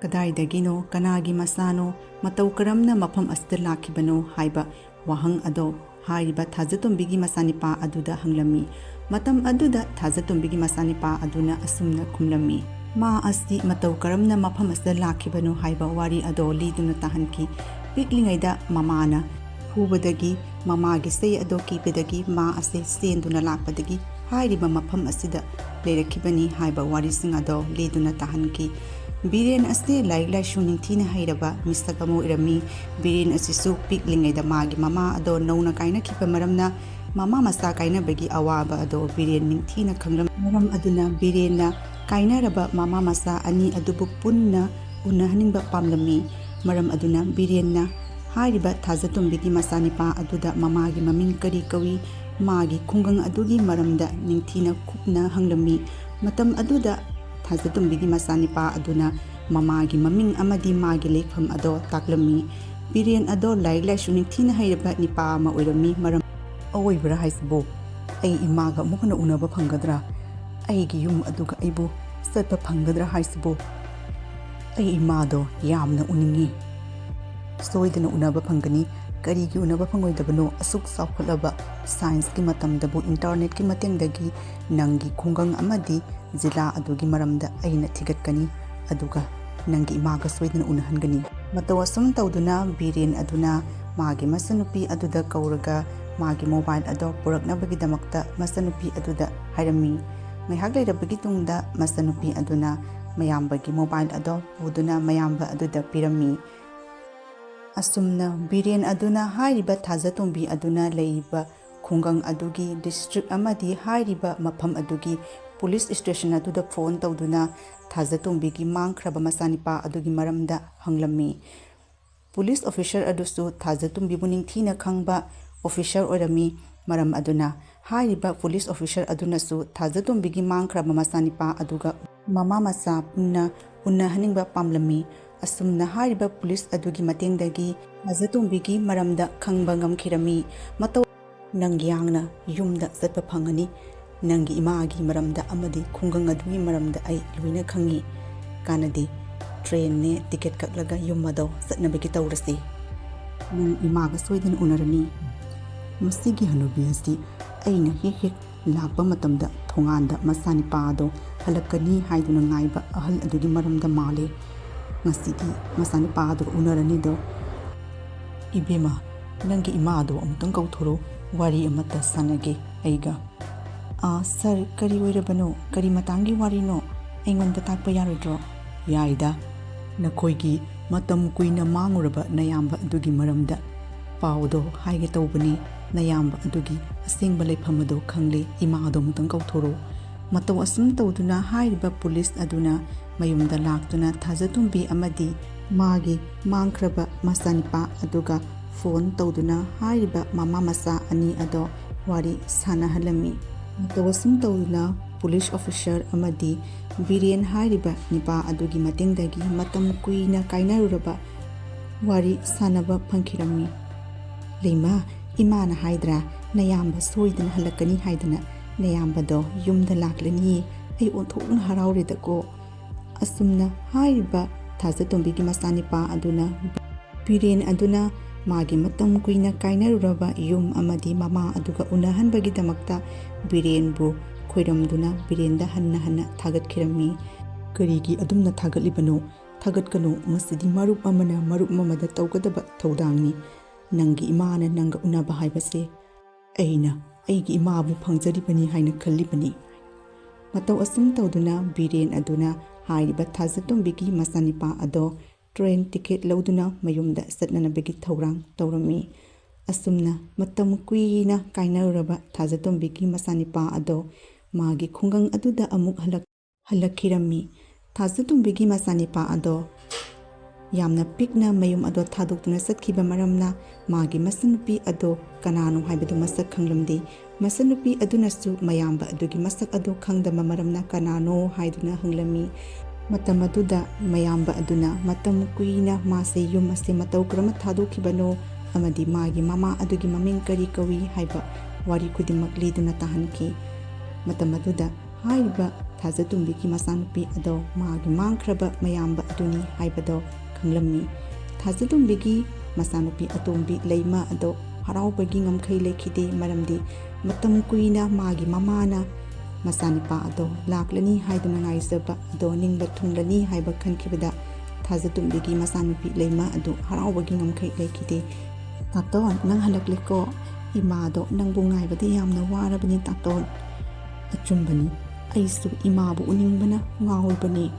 ꯀꯗꯥꯏꯗꯒꯤꯅꯣ, ꯀꯅꯥꯒꯤ ꯃꯆꯥꯅꯣ, ꯃꯇꯧ ꯀꯔꯝꯅ ꯃꯐꯝ ꯑꯁꯤꯗ ꯂꯥꯛꯈꯤꯕꯅꯣ ꯍꯥꯏꯕ ꯋꯥꯍꯪ ꯑꯗꯣ ꯍꯥꯏꯔꯤꯕ ꯊꯥꯖꯇꯣꯝꯕꯤꯒꯤ ꯃꯆꯥꯅꯤꯄꯥ ꯑꯗꯨꯗ ꯍꯪꯂꯝꯃꯤ꯫ ꯃꯇꯝ ꯑꯗꯨꯗ ꯊꯥꯖꯇꯣꯝꯕꯤꯒꯤ ꯃꯆꯥꯅꯤꯄꯥ ꯑꯗꯨꯅ ꯑꯁꯨꯝꯅ ꯈꯨꯝꯂꯝꯃꯤ, "ꯃꯥ ꯑꯁꯤ ꯃꯇꯧ ꯀꯔꯝꯅ ꯃꯐꯝ ꯑꯁꯤꯗ ꯂꯥꯛꯈꯤꯕꯅꯣ ꯍꯥꯏꯕ ꯋꯥꯔꯤ ꯑꯗꯣ ꯂꯤꯗꯨꯅ ꯇꯥꯍꯟꯈꯤ꯫ ꯄꯤꯛꯂꯤꯉꯩꯗ ꯃꯃꯥꯅ ꯐꯨꯕꯗꯒꯤ, ꯃꯃꯥꯒꯤ ꯆꯩ ꯑꯗꯣ ꯀꯤꯕꯗꯒꯤ ꯃꯥ ꯑꯁꯤ ꯆꯦꯟꯗꯨꯅ ꯂꯥꯛꯄꯗꯒꯤ ꯍꯥꯏꯔꯤꯕ ꯃꯐꯝ ꯑꯁꯤꯗ ꯂꯩꯔꯛꯈꯤꯕꯅꯤ" ꯍꯥꯏꯕ ꯋꯥꯔꯤꯁꯤꯡ ꯑꯗꯣ ꯂꯤꯗꯨꯅ ꯇꯥꯍꯟꯈꯤ꯫ ꯕꯤꯔꯦꯟ ꯑꯁꯤ ꯂꯥꯏꯔꯤꯛ ꯂꯥꯏꯁꯨ ꯅꯤꯡꯊꯤꯅ ꯍꯩꯔꯕ ꯃꯤꯁꯛ ꯑꯃ ꯑꯣꯏꯔꯝꯃꯤ꯫ ꯕꯤꯔꯦꯟ ꯑꯁꯤꯁꯨ ꯄꯤꯛꯂꯤꯉꯩꯗ ꯃꯥꯒꯤ ꯃꯃꯥ ꯑꯗꯣ ꯅꯧꯅ ꯀꯥꯏꯅꯈꯤꯕ ꯃꯔꯝꯅ, ꯃꯃꯥ ꯃꯆꯥ ꯀꯥꯏꯅꯕꯒꯤ ꯑꯋꯥꯕ ꯑꯗꯣ ꯕꯤꯔꯦꯟ ꯅꯤꯡꯊꯤꯅ ꯈꯪꯂꯝꯃꯤ꯫ ꯃꯔꯝ ꯑꯗꯨꯅ ꯕꯤꯔꯦꯟꯅ ꯀꯥꯏꯅꯔꯕ ꯃꯃꯥ ꯃꯆꯥ ꯑꯅꯤ ꯑꯗꯨꯕꯨ ꯄꯨꯟꯅ ꯎꯅꯍꯟꯅꯤꯡꯕ ꯄꯥꯝꯂꯝꯃꯤ꯫ ꯃꯔꯝ ꯑꯗꯨꯅ ꯕꯤꯔꯦꯟꯅ ꯍꯥꯏꯔꯤꯕ ꯊꯥꯖꯇꯣꯝꯕꯤꯒꯤ ꯃꯆꯥꯅꯤꯄꯥ ꯑꯗꯨꯗ ꯃꯃꯥꯒꯤ ꯃꯃꯤꯡ ꯀꯔꯤ ꯀꯧꯏ, ꯃꯥꯒꯤ ꯈꯨꯡꯒꯪ ꯑꯗꯨꯒꯤ ꯃꯔꯝꯗ ꯅꯤꯡꯊꯤꯅ ꯀꯨꯞꯅ ꯍꯪꯂꯝꯃꯤ꯫ ꯃꯇꯝ ꯑꯗꯨꯗ ꯊꯥꯖꯇꯣꯝꯕꯤꯒꯤ ꯃꯆꯥꯅꯤꯄꯥ ꯑꯗꯨꯅ ꯃꯃꯥꯒꯤ ꯃꯃꯤꯡ ꯑꯃꯗꯤ ꯃꯥꯒꯤ ꯂꯩꯐꯝ ꯑꯗꯣ ꯇꯥꯛꯂꯝꯃꯤ꯫ ꯕꯤꯔꯦꯟ ꯑꯗꯣ ꯂꯥꯏꯔꯤꯛ ꯂꯥꯏꯁꯨ ꯅꯤꯡꯊꯤꯅ ꯍꯩꯔꯕ ꯅꯤꯄꯥ ꯑꯃ ꯑꯣꯏꯔꯝꯃꯤ꯫ ꯃꯔꯝ, "ꯑꯋꯣꯏꯕꯔꯥ ꯍꯥꯏꯁꯤꯕꯣ? ꯑꯩ ꯏꯃꯥꯒ ꯑꯃꯨꯛ ꯍꯟꯅ ꯎꯅꯕ ꯐꯪꯒꯗ꯭ꯔꯥ? ꯑꯩꯒꯤ ꯌꯨꯝ ꯑꯗꯨꯒ ꯑꯩꯕꯨ ꯆꯠꯄ ꯐꯪꯒꯗ꯭ꯔꯥ ꯍꯥꯏꯁꯤꯕꯣ? ꯑꯩ ꯏꯃꯥꯗꯣ ꯌꯥꯝꯅ ꯎꯅꯤꯡꯉꯤ꯫ ꯁꯣꯏꯗꯅ ꯎꯅꯕ ꯐꯪꯒꯅꯤ꯫ ꯀꯔꯤꯒꯤ ꯎꯅꯕ ꯐꯪꯉꯣꯏꯗꯕꯅꯣ? ꯑꯁꯨꯛ ꯆꯥꯎꯈꯠꯂꯕ ꯁꯥꯏꯟꯁꯀꯤ ꯃꯇꯝꯗꯕꯨ ꯏꯟꯇꯔꯅꯦꯠꯀꯤ ꯃꯇꯦꯡꯗꯒꯤ ꯅꯪꯒꯤ ꯈꯨꯡꯒꯪ ꯑꯃꯗꯤ ꯖꯤꯂꯥ ꯑꯗꯨꯒꯤ ꯃꯔꯝꯗ ꯑꯩꯅ ꯊꯤꯒꯠꯀꯅꯤ, ꯑꯗꯨꯒ ꯅꯪꯒꯤ ꯏꯃꯥꯒ ꯁꯣꯏꯗꯅ ꯎꯅꯍꯟꯒꯅꯤ꯫ ꯃꯇꯧ ꯑꯁꯨꯝ ꯇꯧꯗꯨꯅ ꯕꯤꯔꯦꯟ ꯑꯗꯨꯅ ꯃꯥꯒꯤ ꯃꯆꯟꯅꯨꯄꯤ ꯑꯗꯨꯗ ꯀꯧꯔꯒ ꯃꯥꯒꯤ ꯃꯣꯕꯥꯏꯜ ꯑꯗꯣ ꯄꯨꯔꯛꯅꯕꯒꯤꯗꯃꯛꯇ ꯃꯆꯟꯅꯨꯄꯤ ꯑꯗꯨꯗ ꯍꯥꯏꯔꯝꯃꯤ꯫ ꯉꯥꯏꯍꯥꯛ ꯂꯩꯔꯕꯒꯤ ꯇꯨꯡꯗ ꯃꯆꯟꯅꯨꯄꯤ ꯑꯗꯨꯅ ꯃꯌꯥꯝꯕꯒꯤ ꯃꯣꯕꯥꯏꯜ ꯑꯗꯣ ꯄꯨꯗꯨꯅ ꯃꯌꯥꯝꯕ ꯑꯗꯨꯗ ꯄꯤꯔꯝꯃꯤ꯫ ꯑꯁꯨꯝꯅ ꯕꯤꯔꯦꯟ ꯑꯗꯨꯅ ꯍꯥꯏꯔꯤꯕ ꯊꯥꯖꯇꯣꯝꯕꯤ ꯑꯗꯨꯅ ꯂꯩꯔꯤꯕ ꯈꯨꯡꯒꯪ ꯑꯗꯨꯒꯤ ꯗꯤꯁꯇ꯭ꯔꯤꯛ ꯑꯃꯗꯤ ꯍꯥꯏꯔꯤꯕ ꯃꯐꯝ ꯑꯗꯨꯒꯤ ꯄꯨꯂꯤꯁ ꯁ꯭ꯇꯦꯁꯟ ꯑꯗꯨꯗ ꯐꯣꯟ ꯇꯧꯗꯨꯅ ꯊꯥꯖꯇꯣꯝꯕꯤꯒꯤ ꯃꯥꯡꯈ꯭ꯔꯕ ꯃꯆꯥꯅꯤꯄꯥ ꯑꯗꯨꯒꯤ ꯃꯔꯝꯗ ꯍꯪꯂꯝꯃꯤ꯫ ꯄꯨꯂꯤꯁ ꯑꯣꯐꯤꯁꯔ ꯑꯗꯨꯁꯨ ꯊꯥꯖꯇꯣꯝꯕꯤꯕꯨ ꯅꯤꯡꯊꯤꯅ ꯈꯪꯕ ꯑꯣꯐꯤꯁꯔ ꯑꯣꯏꯔꯝꯃꯤ꯫ ꯃꯔꯝ ꯑꯗꯨꯅ ꯍꯥꯏꯔꯤꯕ ꯄꯨꯂꯤꯁ ꯑꯣꯐꯤꯁꯔ ꯑꯗꯨꯅꯁꯨ ꯊꯥꯖꯇꯣꯝꯕꯤꯒꯤ ꯃꯥꯡꯈ꯭ꯔꯕ ꯃꯆꯥꯅꯤꯄꯥ ꯑꯗꯨꯒ ꯃꯃꯥ ꯃꯆꯥ ꯄꯨꯟꯅ ꯎꯅꯍꯟꯅꯤꯡꯕ ꯄꯥꯝꯂꯝꯃꯤ꯫ ꯑꯁꯨꯝꯅ ꯍꯥꯏꯔꯤꯕ ꯄꯨꯂꯤꯁ ꯑꯗꯨꯒꯤ ꯃꯇꯦꯡꯗꯒꯤ ꯊꯥꯖꯇꯣꯝꯕꯤꯒꯤ ꯃꯔꯝꯗ ꯈꯪꯕ ꯉꯝꯈꯤꯔꯝꯃꯤ꯫ ꯃꯇꯧ ꯅꯪ ꯌꯥꯡꯅ ꯌꯨꯝꯗ ꯆꯠꯄ ꯐꯪꯒꯅꯤ꯫ ꯅꯪꯒꯤ ꯏꯃꯥꯒꯤ ꯃꯔꯝꯗ ꯑꯃꯗꯤ ꯈꯨꯡꯒꯪ ꯑꯗꯨꯒꯤ ꯃꯔꯝꯗ ꯑꯩ ꯂꯣꯏꯅ ꯈꯪꯏ꯫ ꯀꯥꯟꯅꯗꯦ, ꯇ꯭ꯔꯦꯟꯅꯦ ꯇꯤꯀꯦꯠ ꯀꯛꯂꯒ ꯌꯨꯝ ꯑꯗꯣ ꯆꯠꯅꯕꯒꯤ ꯇꯧꯔꯁꯤ꯫ ꯅꯪ ꯏꯃꯥꯒ ꯁꯣꯏꯗꯅ ꯎꯅꯔꯅꯤ꯫ ꯃꯁꯤꯒꯤ ꯍꯅꯨꯕꯤ ꯑꯁꯤ ꯑꯩꯅ ꯍꯦꯛ ꯍꯦꯛ ꯂꯥꯛꯄ ꯃꯇꯝꯗ ꯊꯣꯡꯒꯥꯟꯗ ꯃꯆꯥꯅꯤꯄꯥ ꯑꯗꯣ ꯍꯜꯂꯛꯀꯅꯤ ꯍꯥꯏꯗꯨꯅ ꯉꯥꯏꯕ ꯑꯍꯜ ꯑꯗꯨꯒꯤ ꯃꯔꯝꯗ ꯃꯥꯜꯂꯦ꯫ ꯉꯁꯤꯗꯤ ꯃꯆꯥꯅꯤꯄꯥ ꯑꯗꯣ ꯎꯅꯔꯅꯤꯗꯣ꯫ ꯏꯕꯦꯝꯃ, ꯅꯪꯒꯤ ꯏꯃꯥ ꯑꯗꯣ ꯑꯃꯨꯛꯇꯪ ꯀꯧꯊꯣꯔꯛꯎ, ꯋꯥꯔꯤ ꯑꯃꯠꯇ ꯁꯥꯟꯅꯒꯦ ꯑꯩꯒ꯫ ꯑꯥ, ꯁꯥꯔ, ꯀꯔꯤ ꯑꯣꯏꯔꯕꯅꯣ? ꯀꯔꯤ ꯃꯇꯥꯡꯒꯤ ꯋꯥꯔꯤꯅꯣ? ꯑꯩꯉꯣꯟꯗ ꯇꯥꯛꯄ ꯌꯥꯔꯣꯏꯗ꯭ꯔꯣ? ꯌꯥꯏꯗ꯫ ꯅꯈꯣꯏꯒꯤ ꯃꯇꯝ ꯀꯨꯏꯅ ꯃꯥꯡꯉꯨꯔꯕ ꯅꯌꯥꯝꯕ ꯑꯗꯨꯒꯤ ꯃꯔꯝꯗ ꯄꯥꯎꯗꯣ ꯍꯥꯏꯒꯦ ꯇꯧꯕꯅꯤ꯫ ꯅꯌꯥꯝꯕ ꯑꯗꯨꯒꯤ ꯑꯁꯦꯡꯕ ꯂꯩꯐꯝ ꯑꯗꯣ ꯈꯪꯂꯦ꯫ ꯏꯃꯥ ꯑꯗꯣ ꯑꯃꯨꯛꯇꯪ ꯀꯧꯊꯣꯔꯛꯎ꯫ ꯃꯇꯧ ꯑꯁꯨꯝ ꯇꯧꯗꯨꯅ ꯍꯥꯏꯔꯤꯕ ꯄꯨꯂꯤꯁ ꯑꯗꯨꯅ ꯃꯌꯨꯝꯗ ꯂꯥꯛꯇꯨꯅ ꯊꯥꯖꯇꯣꯝꯕꯤ ꯑꯃꯗꯤ ꯃꯥꯒꯤ ꯃꯥꯡꯈ꯭ꯔꯕ ꯃꯆꯥꯅꯤꯄꯥ ꯑꯗꯨꯒ ꯐꯣꯟ ꯇꯧꯗꯨꯅ ꯍꯥꯏꯔꯤꯕ ꯃꯃꯥ ꯃꯆꯥ ꯑꯅꯤ ꯑꯗꯣ ꯋꯥꯔꯤ ꯁꯥꯟꯅꯍꯜꯂꯝꯃꯤ꯫ ꯃꯇꯧ ꯑꯁꯨꯝ ꯇꯧꯗꯨꯅ ꯄꯨꯂꯤꯁ ꯑꯣꯐꯤꯁꯔ ꯑꯃꯗꯤ ꯕꯤꯔꯦꯟ ꯍꯥꯏꯔꯤꯕ ꯅꯤꯄꯥ ꯑꯗꯨꯒꯤ ꯃꯇꯦꯡꯗꯒꯤ ꯃꯇꯝ ꯀꯨꯏꯅ ꯀꯥꯏꯅꯔꯨꯔꯕ ꯋꯥꯔꯤ ꯁꯥꯟꯅꯕ ꯐꯪꯈꯤꯔꯝꯃꯤ꯫ ꯂꯩꯃ, ꯏꯃꯥꯅ ꯍꯥꯏꯗ꯭ꯔꯥ, ꯅꯌꯥꯝꯕ ꯁꯣꯏꯗꯅ ꯍꯜꯂꯛꯀꯅꯤ ꯍꯥꯏꯗꯅ? ꯅꯌꯥꯝꯕꯗꯣ ꯌꯨꯝꯗ ꯂꯥꯛꯂꯅꯤꯌꯦ꯫ ꯑꯩ ꯑꯣꯟꯊꯣꯛꯅ ꯍꯔꯥꯎꯔꯦꯗꯀꯣ꯫ ꯑꯁꯨꯝꯅ ꯍꯥꯏꯔꯤꯕ ꯊꯥꯖꯇꯣꯝꯕꯤꯒꯤ ꯃꯆꯥꯅꯤꯄꯥ ꯑꯗꯨꯅ ꯕꯤꯔꯦꯟ ꯑꯗꯨꯅ ꯃꯥꯒꯤ ꯃꯇꯝ ꯀꯨꯏꯅ ꯀꯥꯏꯅꯔꯨꯔꯕ ꯌꯨꯝ ꯑꯃꯗꯤ ꯃꯃꯥ ꯑꯗꯨꯒ ꯎꯅꯍꯟꯕꯒꯤꯗꯃꯛꯇ ꯕꯤꯔꯦꯟꯕꯨ ꯈꯣꯏꯔꯝꯗꯨꯅ ꯕꯤꯔꯦꯟꯗ ꯍꯟꯅ ꯍꯟꯅ ꯊꯥꯒꯠꯈꯤꯔꯝꯃꯤ꯫ "ꯀꯔꯤꯒꯤ ꯑꯗꯨꯝꯅ ꯊꯥꯒꯠꯂꯤꯕꯅꯣ? ꯊꯥꯒꯠꯀꯅꯨ, ꯃꯁꯤꯗꯤ ꯃꯔꯨꯞ ꯑꯃꯅ ꯃꯔꯨꯞ ꯑꯃꯗ ꯇꯧꯒꯗꯕ ꯊꯧꯗꯥꯡꯅꯤ꯫ ꯅꯪꯒꯤ ꯏꯃꯥꯅ ꯅꯪꯒ ꯎꯅꯕ ꯍꯥꯏꯕꯁꯦ ꯑꯩꯅ ꯑꯩꯒꯤ ꯏꯃꯥꯕꯨ ꯐꯪꯖꯔꯤꯕꯅꯤ ꯍꯥꯏꯅ ꯈꯜꯂꯤꯕꯅꯤ꯫" ꯃꯇꯧ ꯑꯁꯨꯝ ꯇꯧꯗꯨꯅ ꯕꯤꯔꯦꯟ ꯑꯗꯨꯅ ꯍꯥꯏꯔꯤꯕ ꯊꯥꯖꯇꯣꯝꯕꯤꯒꯤ ꯃꯆꯥꯅꯤꯄꯥ ꯑꯗꯣ ꯇ꯭ꯔꯦꯟ ꯇꯤꯀꯦꯠ ꯂꯧꯗꯨꯅ ꯃꯌꯨꯝꯗ ꯆꯠꯅꯅꯕꯒꯤ ꯊꯧꯔꯥꯡ ꯇꯧꯔꯝꯃꯤ꯫ ꯑꯁꯨꯝꯅ ꯃꯇꯝ ꯀꯨꯏꯅ ꯀꯥꯏꯅꯔꯨꯔꯕ ꯊꯥꯖꯇꯣꯝꯕꯤꯒꯤ ꯃꯆꯥꯅꯤꯄꯥ ꯑꯗꯣ ꯃꯥꯒꯤ ꯈꯨꯡꯒꯪ ꯑꯗꯨꯗ ꯑꯃꯨꯛ ꯍꯜꯂꯛ-, ꯍꯜꯂꯛꯈꯤꯔꯝꯃꯤ꯫ ꯊꯥꯖꯇꯣꯝꯕꯤꯒꯤ ꯃꯆꯥꯅꯤꯄꯥ ꯑꯗꯣ ꯌꯥꯝꯅ ꯄꯤꯛꯅ ꯃꯌꯨꯝ ꯑꯗꯣ ꯊꯥꯗꯣꯛꯇꯨꯅ ꯆꯠꯈꯤꯕ ꯃꯔꯝꯅ ꯃꯥꯒꯤ ꯃꯆꯟꯅꯨꯄꯤ ꯑꯗꯣ ꯀꯅꯥꯅꯣ ꯍꯥꯏꯕꯗꯨ ꯃꯁꯛ ꯈꯪꯂꯝꯗꯦ꯫ ꯃꯆꯟꯅꯨꯄꯤ ꯑꯗꯨꯅꯁꯨ ꯃꯌꯥꯝꯕ ꯑꯗꯨꯒꯤ ꯃꯁꯛ ꯑꯗꯨ ꯈꯪꯗꯕ ꯃꯔꯝꯅ ꯀꯅꯥꯅꯣ ꯍꯥꯏꯗꯨꯅ ꯍꯪꯂꯝꯃꯤ꯫ ꯃꯇꯝ ꯑꯗꯨꯗ ꯃꯌꯥꯝꯕ ꯑꯗꯨꯅ ꯃꯇꯝ ꯀꯨꯏꯅ ꯃꯥꯁꯦ ꯌꯨꯝ ꯑꯁꯦ ꯃꯇꯧ ꯀꯔꯝꯅ ꯊꯥꯗꯣꯛꯈꯤꯕꯅꯣ ꯑꯃꯗꯤ ꯃꯥꯒꯤ ꯃꯃꯥ ꯑꯗꯨꯒꯤ ꯃꯃꯤꯡ ꯀꯔꯤ ꯀꯧꯏ ꯍꯥꯏꯕ ꯋꯥꯔꯤ ꯈꯨꯗꯤꯡꯃꯛ ꯂꯤꯗꯨꯅ ꯇꯥꯍꯟꯈꯤ꯫ ꯃꯇꯝ ꯑꯗꯨꯗ ꯍꯥꯏꯔꯤꯕ ꯊꯥꯖꯇꯣꯝꯕꯤꯒꯤ ꯃꯆꯥꯅꯨꯄꯤ ꯑꯗꯣ ꯃꯥꯒꯤ ꯃꯥꯡꯈ꯭ꯔꯕ ꯃꯌꯥꯝꯕ ꯑꯗꯨꯅꯤ ꯍꯥꯏꯕꯗꯣ ꯈꯪꯂꯝꯃꯤ꯫ ꯊꯥꯖꯇꯣꯝꯕꯤꯒꯤ ꯃꯆꯥꯅꯨꯄꯤ ꯑꯇꯣꯝꯕꯤ ꯂꯩꯃ ꯑꯗꯣ ꯍꯔꯥꯎꯕꯒꯤ ꯉꯝꯈꯩ ꯂꯩꯈꯤꯗꯦ, ꯃꯔꯝꯗꯤ ꯃꯇꯝ ꯀꯨꯏꯅ ꯃꯥꯒꯤ ꯃꯃꯥꯅ ꯃꯆꯥꯅꯤꯄꯥ ꯑꯗꯣ ꯂꯥꯛꯂꯅꯤ ꯍꯥꯏꯗꯨꯅ ꯉꯥꯏꯖꯕ ꯑꯗꯣ ꯅꯤꯡꯕ ꯊꯨꯡꯂꯅꯤ ꯍꯥꯏꯕ ꯈꯟꯈꯤꯕꯗ ꯊꯥꯖꯇꯣꯝꯕꯤꯒꯤ ꯃꯆꯥꯅꯨꯄꯤ ꯂꯩꯃ ꯑꯗꯨ ꯍꯔꯥꯎꯕꯒꯤ ꯉꯝꯈꯩ ꯂꯩꯈꯤꯗꯦ꯫ "ꯇꯥꯇꯣꯟ, ꯅꯪ ꯍꯜꯂꯛꯂꯦꯀꯣ? ꯏꯃꯥꯗꯣ ꯅꯪꯕꯨ ꯉꯥꯏꯕꯗ ꯌꯥꯝꯅ ꯋꯥꯔꯕꯅꯤ ꯇꯥꯇꯣꯟ꯫" "ꯑꯆꯨꯝꯕꯅꯤ, ꯑꯩꯁꯨ ꯏꯃꯥꯕꯨ ꯎꯅꯤꯡꯕꯅ ꯉꯥꯎꯔꯕꯅꯤ꯫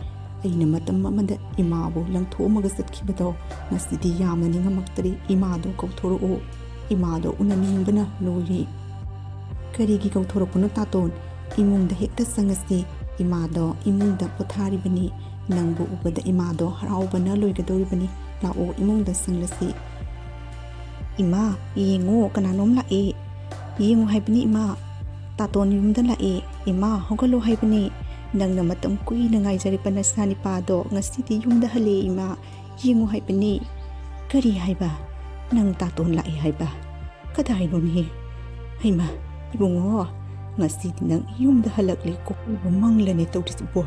ꯑꯩꯅ ꯃꯇꯝ ꯑꯃꯗ ꯏꯃꯥꯕꯨ ꯂꯪꯊꯣꯛꯑꯝꯃꯒ ꯆꯠꯈꯤꯕꯗꯣ ꯉꯁꯤꯗꯤ ꯌꯥꯝꯅ ꯅꯤꯡꯉꯝꯃꯛꯇ꯭ꯔꯦ꯫ ꯏꯃꯥꯗꯣ ꯀꯧꯊꯣꯔꯛꯑꯣ, ꯏꯃꯥꯗꯣ ꯎꯅꯅꯤꯡꯕꯅ ꯂꯣꯏꯔꯦ꯫" "ꯀꯔꯤꯒꯤ ꯀꯧꯊꯣꯔꯛꯄꯅꯣ ꯇꯥꯇꯣꯟ? ꯏꯃꯨꯡꯗ ꯍꯦꯛꯇ ꯆꯪꯉꯁꯤ꯫ ꯏꯃꯥꯗꯣ ꯏꯃꯨꯡꯗ ꯄꯣꯊꯥꯔꯤꯕꯅꯤ꯫ ꯅꯪꯕꯨ ꯎꯕꯗ ꯏꯃꯥꯗꯣ ꯍꯔꯥꯎꯕꯅ ꯂꯣꯏꯒꯗꯧꯔꯤꯕꯅꯤ꯫ ꯂꯥꯛꯑꯣ, ꯏꯃꯨꯡꯗ ꯆꯪꯂꯁꯤ꯫" "ꯏꯃꯥ, ꯌꯦꯡꯉꯣ, ꯀꯅꯥꯅꯣꯝ ꯂꯥꯛꯑꯦ꯫ ꯌꯦꯡꯉꯨ ꯍꯥꯏꯕꯅꯤ ꯏꯃꯥ, ꯇꯥꯇꯣꯟ ꯌꯨꯝꯗ ꯂꯥꯛꯑꯦ꯫ ꯏꯃꯥ, ꯍꯧꯒꯠꯂꯣ ꯍꯥꯏꯕꯅꯤ꯫ ꯅꯪꯅ ꯃꯇꯝ ꯀꯨꯏꯅ ꯉꯥꯏꯖꯔꯤꯕ ꯅꯆꯥꯅꯤꯄꯥꯗꯣ ꯉꯁꯤꯗꯤ ꯌꯨꯝꯗ ꯍꯜꯂꯦ ꯏꯃꯥ꯫ ꯌꯦꯡꯉꯨ ꯍꯥꯏꯕꯅꯤ꯫" "ꯀꯔꯤ ꯍꯥꯏꯕ? ꯅꯪ ꯇꯥꯇꯣꯟ ꯂꯥꯛꯑꯦ ꯍꯥꯏꯕ? ꯀꯗꯥꯏꯅꯣꯅꯦ? ꯍꯩꯃꯥ, ꯏꯕꯨꯡꯉꯣ, ꯉꯁꯤꯗꯤ ꯅꯪ ꯌꯨꯝꯗ ꯍꯜꯂꯛꯂꯦꯀꯣ꯫ ꯑꯩꯕꯨ ꯃꯪꯂꯅꯦ ꯇꯧꯔꯤꯁꯤꯕꯣ꯫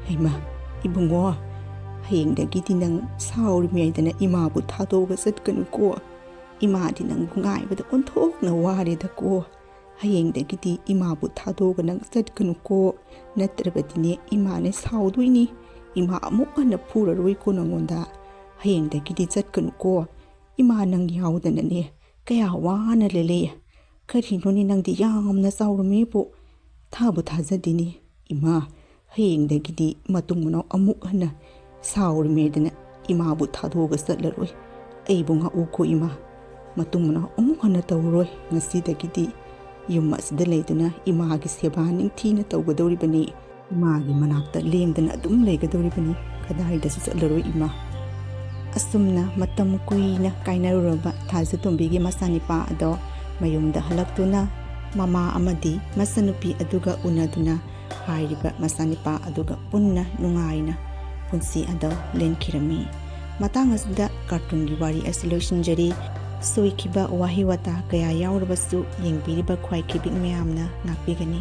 ꯍꯩꯃꯥ, ꯏꯕꯨꯡꯉꯣ, ꯍꯌꯦꯡꯗꯒꯤꯗꯤ ꯅꯪ ꯁꯥꯎꯔꯤꯉꯩꯗꯅ ꯏꯃꯥꯕꯨ ꯊꯥꯗꯣꯛꯑꯒ ꯆꯠꯀꯅꯨꯀꯣ꯫ "ꯏꯃꯥꯗꯤ ꯅꯪꯕꯨ ꯉꯥꯏꯕꯗ ꯑꯣꯟꯊꯣꯛꯅ ꯋꯥꯔꯦꯗꯀꯣ꯫ ꯍꯌꯦꯡꯗꯒꯤꯗꯤ ꯏꯃꯥꯕꯨ ꯊꯥꯗꯣꯛꯑꯒ ꯅꯪ ꯆꯠꯀꯅꯨꯀꯣ꯫ ꯅꯠꯇ꯭ꯔꯕꯗꯤꯅꯦ ꯏꯃꯥꯅ ꯁꯥꯎꯗꯣꯏꯅꯤ꯫ ꯏꯃꯥ ꯑꯃꯨꯛ ꯍꯟꯅ ꯐꯨꯔꯔꯣꯏꯀꯣ ꯅꯪꯉꯣꯟꯗ꯫ ꯍꯌꯦꯡꯗꯒꯤꯗꯤ ꯆꯠꯀꯅꯨꯀꯣ꯫ ꯏꯃꯥ ꯅꯪ ꯌꯥꯎꯗꯅꯅꯦ ꯀꯌꯥ ꯋꯥꯅ ꯂꯦꯜꯂꯦ꯫ ꯀꯔꯤꯅꯣꯅꯦ ꯅꯪꯗꯤ ꯌꯥꯝꯅ ꯆꯥꯎꯔꯝꯃꯦꯕꯨ꯫ ꯊꯥꯕꯨ ꯊꯥꯖꯗꯦꯅꯦ꯫ ꯏꯃꯥ, ꯍꯌꯦꯡꯗꯒꯤꯗꯤ ꯃꯇꯨꯡ ꯃꯅꯥꯎ ꯑꯃꯨꯛ ꯍꯟꯅ ꯁꯥꯎꯔꯤꯃꯦꯗꯅ ꯏꯃꯥꯕꯨ ꯊꯥꯗꯣꯛꯑꯒ ꯆꯠꯂꯔꯣꯏ꯫ ꯑꯩꯕꯨ ꯉꯥꯛꯎꯀꯣ ꯏꯃꯥ꯫ ꯃꯇꯨꯡ ꯃꯅꯥꯎ ꯑꯃꯨꯛ ꯍꯟꯅ ꯇꯧꯔꯔꯣꯏ꯫ ꯉꯁꯤꯗꯒꯤꯗꯤ ꯌꯨꯝ ꯑꯁꯤꯗ ꯂꯩꯗꯨꯅ ꯏꯃꯥꯒꯤ ꯁꯦꯕꯥ ꯅꯤꯡꯊꯤꯅ ꯇꯧꯒꯗꯧꯔꯤꯕꯅꯤ꯫ ꯏꯃꯥꯒꯤ ꯃꯅꯥꯛꯇ ꯂꯦꯡꯗꯅ ꯑꯗꯨꯝ ꯂꯩꯒꯗꯧꯔꯤꯕꯅꯤ꯫ ꯀꯗꯥꯏꯗꯁꯨ ꯆꯠꯂꯔꯣꯏ ꯏꯃꯥ꯫" ꯑꯁꯨꯝꯅ ꯃꯇꯝ ꯀꯨꯏꯅ ꯀꯥꯏꯅꯔꯨꯔꯕ ꯊꯥꯖꯇꯣꯝꯕꯤꯒꯤ ꯃꯆꯥꯅꯤꯄꯥ ꯑꯗꯣ ꯃꯌꯨꯝꯗ ꯍꯜꯂꯛꯇꯨꯅ ꯃꯃꯥ ꯑꯃꯗꯤ ꯃꯆꯟꯅꯨꯄꯤ ꯑꯗꯨꯒ ꯎꯅꯗꯨꯅ ꯍꯥꯏꯔꯤꯕ ꯃꯆꯥꯅꯤꯄꯥ ꯑꯗꯨꯒ ꯄꯨꯟꯅ ꯅꯨꯡꯉꯥꯏꯅ ꯄꯨꯟꯁꯤ ꯑꯗꯣ ꯂꯦꯟꯈꯤꯔꯝꯃꯤ꯫ ꯃꯇꯥꯡ ꯑꯁꯤꯗ ꯀꯥꯔꯇꯨꯟꯒꯤ ꯋꯥꯔꯤ ꯑꯁꯤ ꯂꯣꯏꯁꯤꯟꯖꯔꯤ꯫ ꯁꯣꯏꯈꯤꯕ ꯋꯥꯍꯩ ꯋꯥꯇꯥ ꯀꯌꯥ ꯌꯥꯎꯔꯕꯁꯨ ꯌꯦꯡꯕꯤꯔꯤꯕ ꯈ꯭ꯋꯥꯏꯈꯤꯕꯤꯛ ꯃꯌꯥꯝꯅ ꯉꯥꯛꯄꯤꯒꯅꯤ꯫